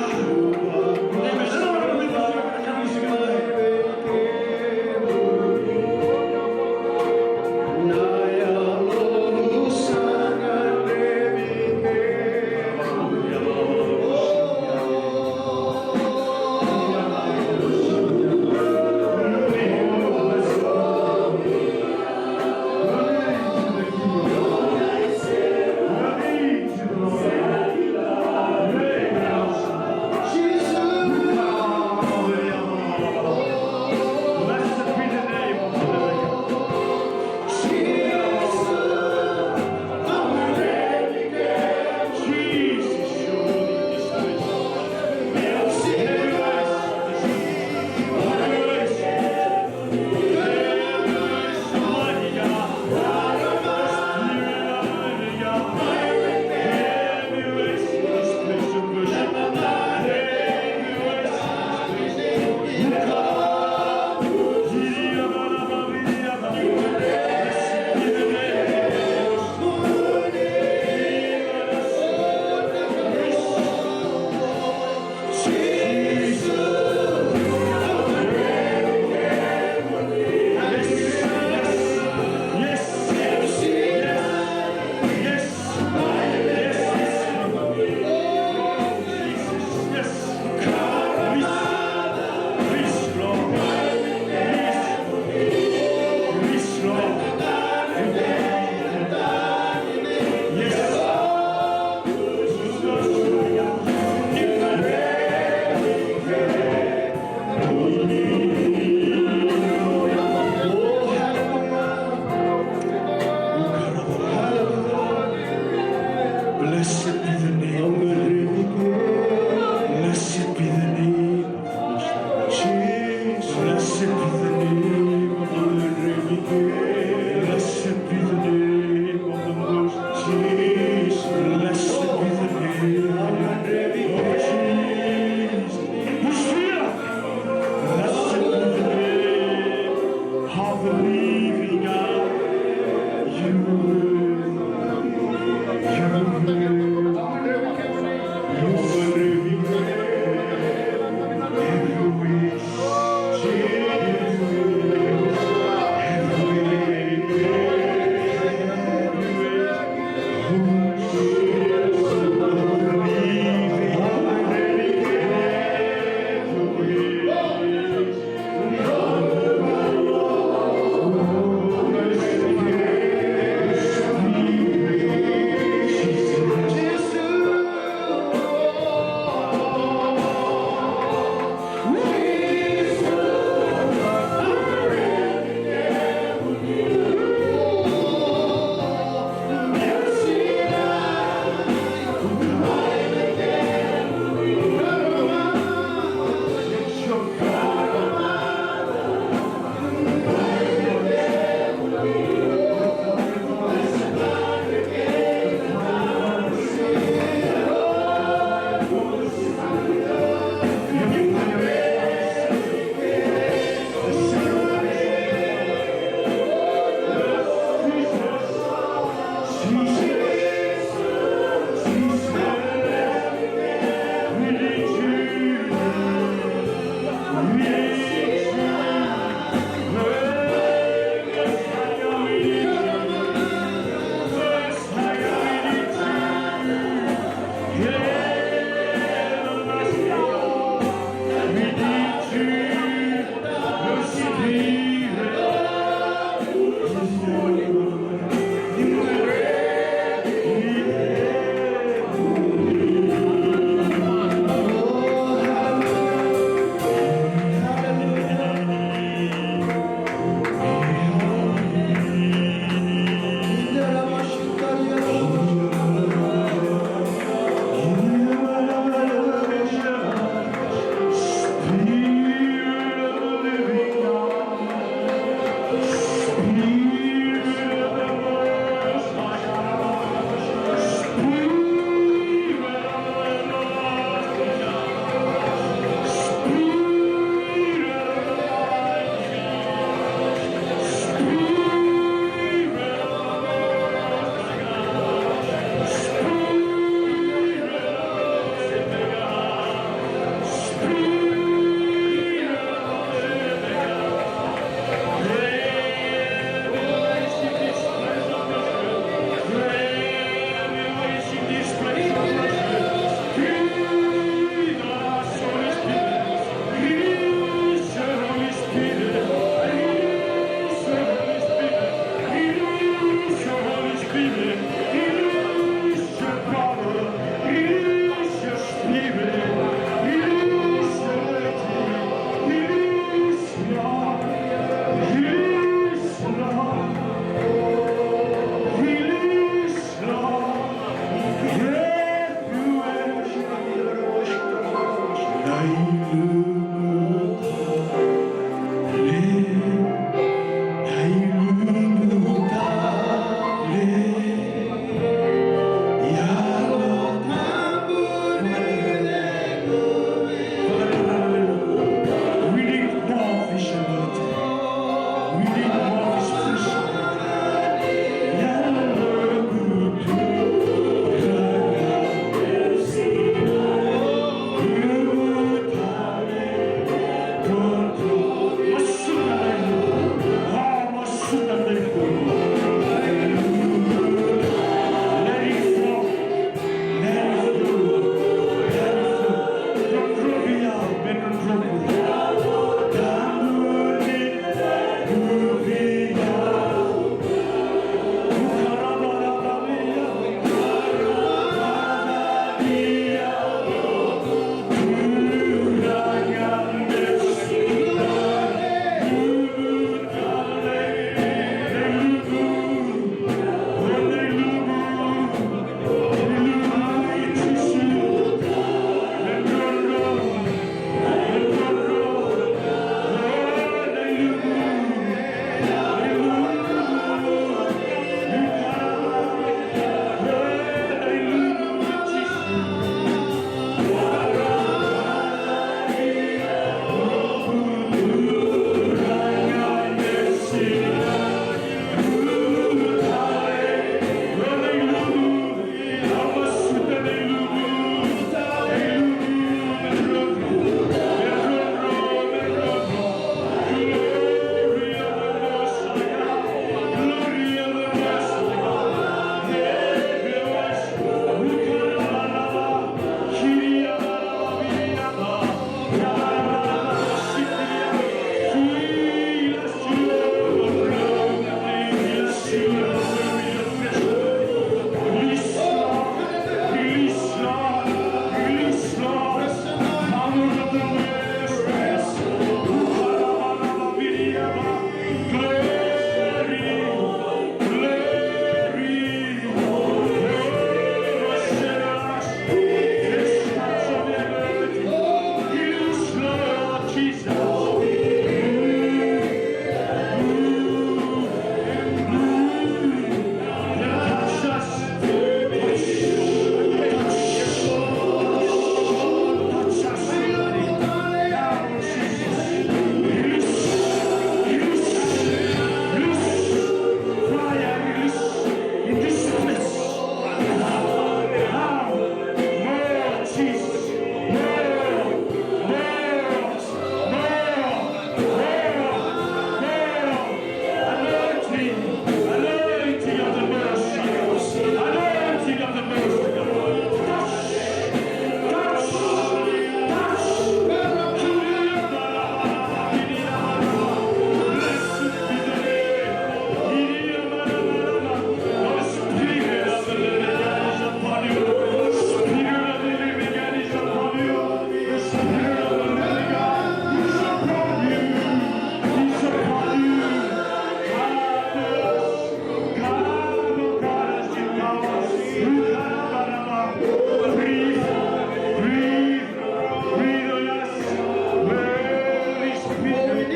Blessed be the name. Blessed be the name. Jesus. Blessed be the name of the Lord. Blessed be the name of the Lord. Jesus. Blessed be the name of Jesus. Blessed be the name of the living God. You reign. You reign. We need more of this anointing. We need more of this fresh anointing. Anointing, anointing of the Most High. Anointing of the Most High. Touch, touch, touch. Blessed be the name. Holy Spirit of the living God is upon you. Spirit of the living God is upon you. The Spirit of the living God is upon you. Is upon you. Breathe, breathe, breathe on us. Holy Spirit.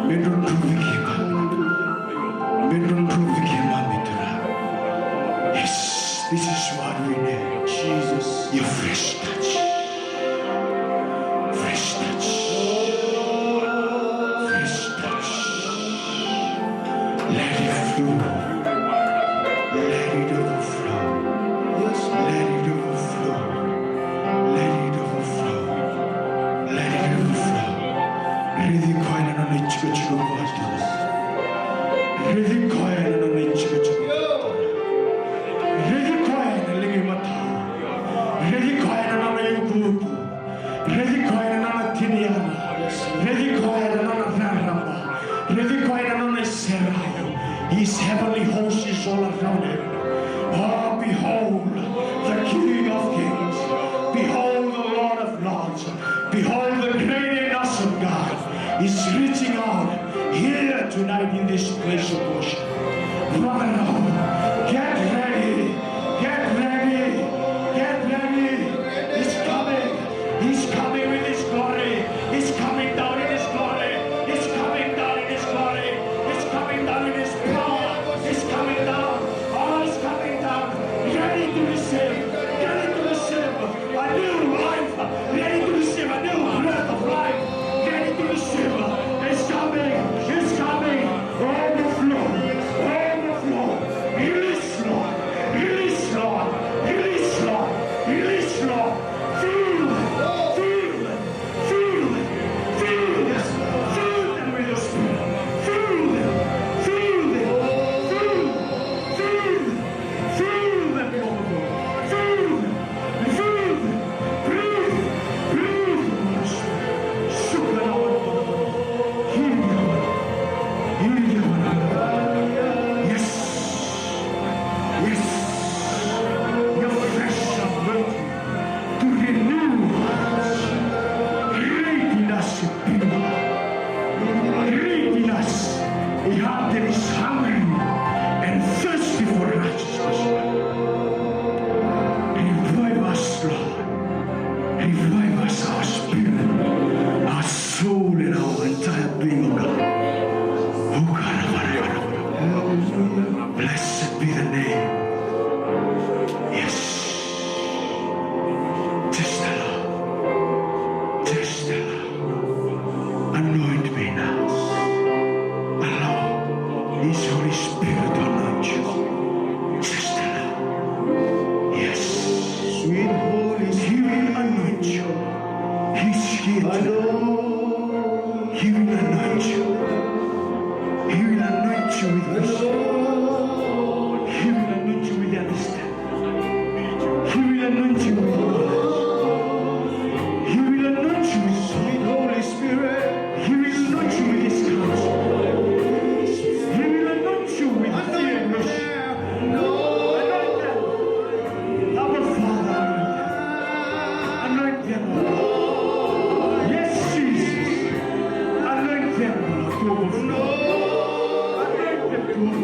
Me drodrovi keimami. Me drodrovi keimami, Turaga. Yes, this is what we need. Jesus, your fresh touch. Fresh touch. Fresh touch. Let it flow. Let it overflow. Yes, let it overflow. Let it overflow. Let it overflow. Raici koya na nona itikotiko vakadua. Raici koya na nona itikotiko. His heavenly host is all around him. Oh, behold the King of Kings. Behold the Lord of Lords. Behold the great and awesome God is reaching out here tonight in this place of worship. Brother, get ready. Get ready. Get ready. He's coming. He's coming with His glory. He's coming down in His glory. He's coming down in His glory. He's coming down in His power. He's coming down. Oh, He's coming down. Ready to receive. Ready to receive a new life. Ready to receive a new breath of life. Ready to receive. He's coming. He's coming. Overflow. Overflow. Release, Lord. Release, Lord. Release, Lord. Release, Lord. Fill them. Fill them. Fill them. Fill them. Fill them with your spirit. Fill them. Fill them. Fill them. Fill them. Fill them, Lord. Fill them. Fill them. Breathe. Breathe, Lord. Supernatural. Heal them. Heal them. Yes. Yes. Your fresh anointing to renew hearts. Create in us a pure, create in us a heart that is hungry and thirsty for righteousness. Revive us, Lord. Revive us, our spirit, our soul, and our entire being, O God. O God, O God, O God. Blessed be the name. Yes. Just allow. Just allow. Anoint me now. Allow His Holy Spirit to anoint you. Just allow. Yes. Sweet Holy Spirit. He will anoint you. He's here tonight. He will anoint you. He will anoint you with wisdom. He will anoint you with understanding. He will anoint you with knowledge. He will anoint you with sweet Holy Spirit. He will anoint you with His counsel. He will anoint you with fear and worship. Anoint them. Abba, Father, anoint them. Anoint them, Lord. Yes, Jesus. Anoint them, Lord, to overflow. Anoint them to overflow.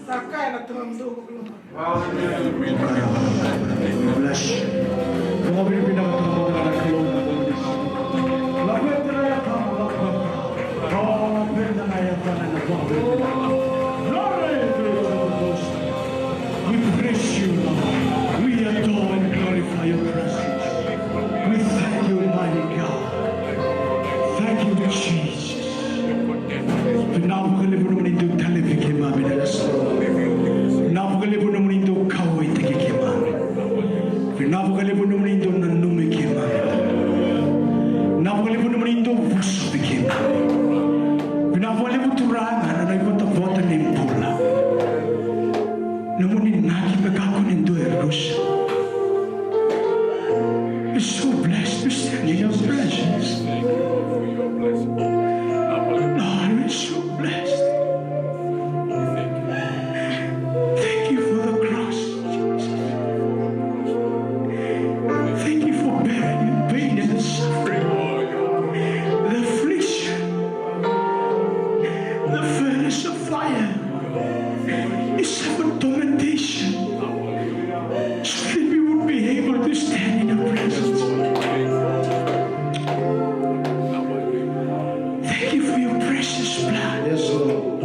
Sa kaya na Tamamudou. Bless you. Vakavinavinaka tale mada na Kalou na bogi ni siga. Laveta na yacana, laveta. Laveta na yacana ena vakavinavinaka. Glory be to the Most High. We praise you, Lord. We adore and glorify your presence. We thank you, mighty God. Thank you, Jesus. Vinaka vakalevu nomuni dau talevi keimami na yasana. Vinaka vakalevu nomuni dau kauwaitaki keimami. Vinaka vakalevu nomuni dau nanumi keimami. Vinaka vakalevu nomuni dau vosa vei keimami. Vinaka vakalevu Turaga na nona ivotavota ni bula. Nomuni inaki me kakua ni dua e rusa. We're so blessed to stand in your presence. Lord, we're so blessed. Thank you for the cross, Jesus. Thank you for bearing the pain and the suffering, the affliction, the furnace of fire. He suffered tormentation so that we would be able to stand in your presence. Thank you for your precious blood. Yes, Lord.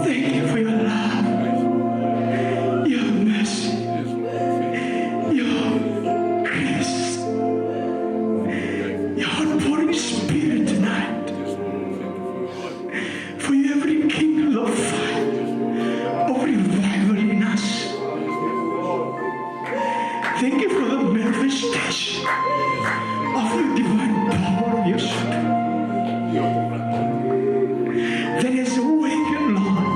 Thank you for your love, your mercy, your grace, your outpouring spirit tonight. For you have rekindled a fire of revival in us. Thank you for the manifestation of the divine power of your Spirit that has awakened, Lord,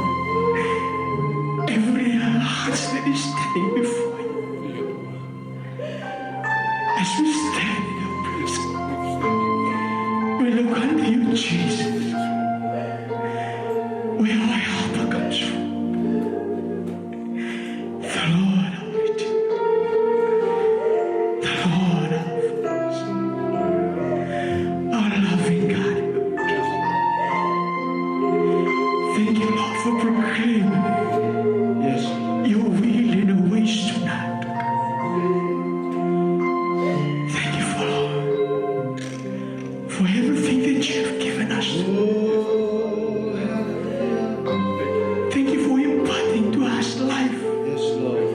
every heart that is standing before you. As we stand in your presence, we look unto you, Jesus, where our help comes from. The Lord our Redeemer, the Lord our Father, our loving God. Thank you, Lord, for proclaiming, yes, your will in our ways tonight. Thank you for, for everything that you have given us. Thank you for imparting to us life. Yes, Lord.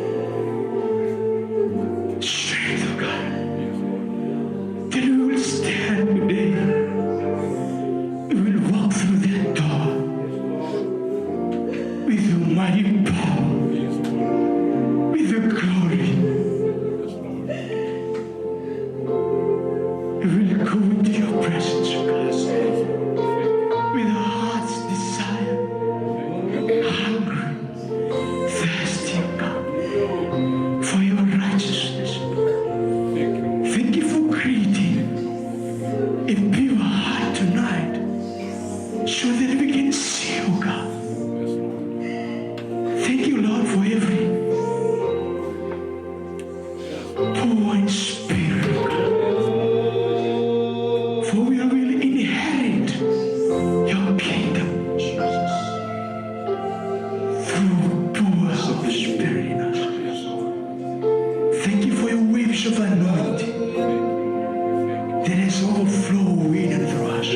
Strength, oh God. That we will stand today. We will walk through that door with your mighty power, with your glory. We will go into your presence, oh God, with our hearts desire, hungry, thirsty, oh God, for your righteousness. Thank you for creating a pure heart tonight so that we can see, oh God. Thank you, Lord, for every poor in spirit, oh God. For we will inherit your kingdom, Jesus, through poor of spirit in us. Thank you for your waves of anointing that has overflowed in and through us.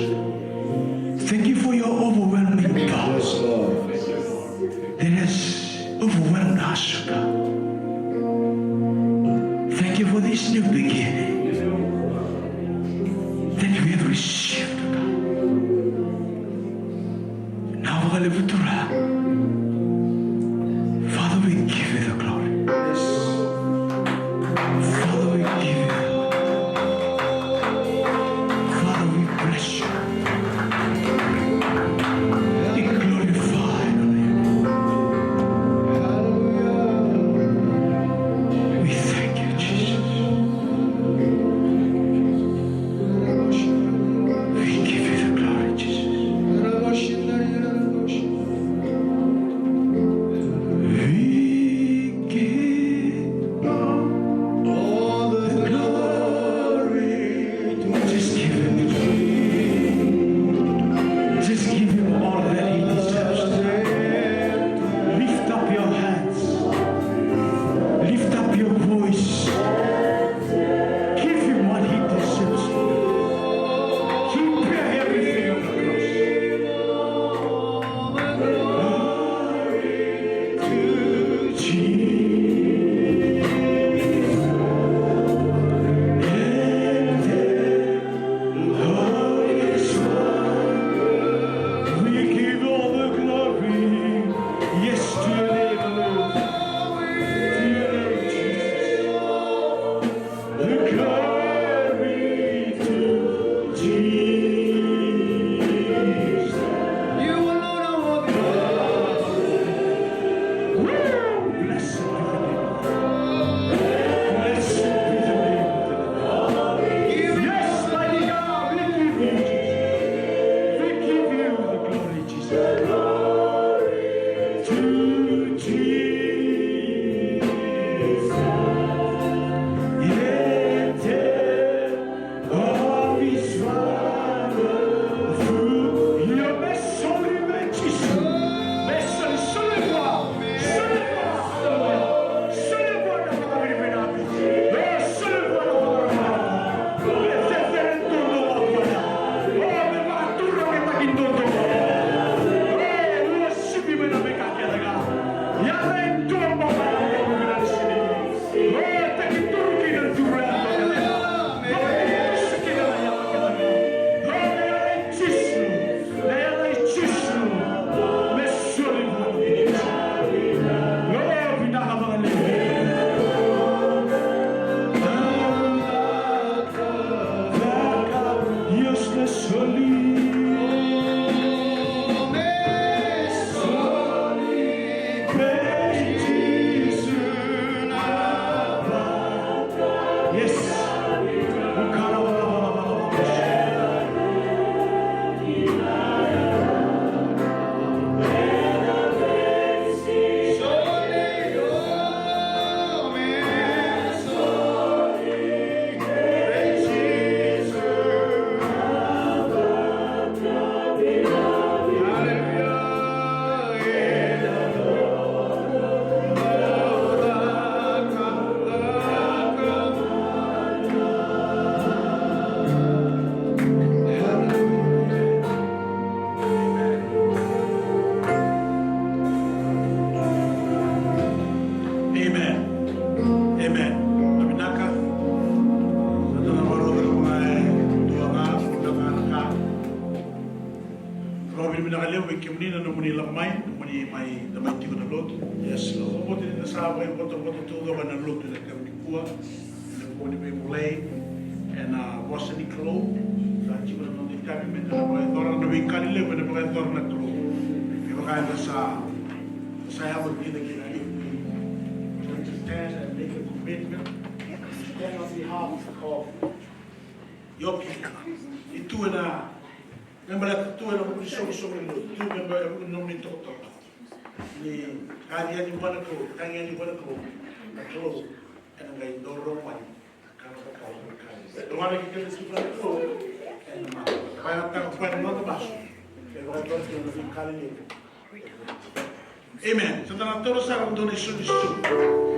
Thank you for your overwhelming power that has overwhelmed us, oh God. Thank you for this new beginning that we have received, oh God. Vinaka vakalevu Turaga. Father, we give you the glory. Father, we give you the glory. Father, we bless you. Be glorified, O Lord. We thank you, Jesus. We give you the glory, Jesus. Vakavinavinaka levu vei kemuni na nomuni lako mai, nomuni mai, na mai tiko na lotu. Yes, au vakabauta ni da sa vakaivotavota taucoko ena lotu ena yakavi nikua, ena vuku ni veivulai ena vosa ni Kalou. Sa tiko na noda itavi me da na vakayacora na veika lelevu ena vakayacora na Kalou. Kevaka eda sa, sa yaco kina kina, if we pretend and make a commitment to stand on behalf of your people. Ni tu ena, me baleta tu ena vuku ni soqosoqo ni lotu, tu me baleta vuku ni nomuni tokatoka. Ni kari yani vua na Kalou, tagi yani vua na Kalou, na Kalou ena qai doro mai. Ka na vaka na ka. E wara ki keda tu na Kalou ena ma. Vaya taka vua na noda masu. E vaya taka na veika lelevu. Amen. Sa da na taura sara dua na isolisoli.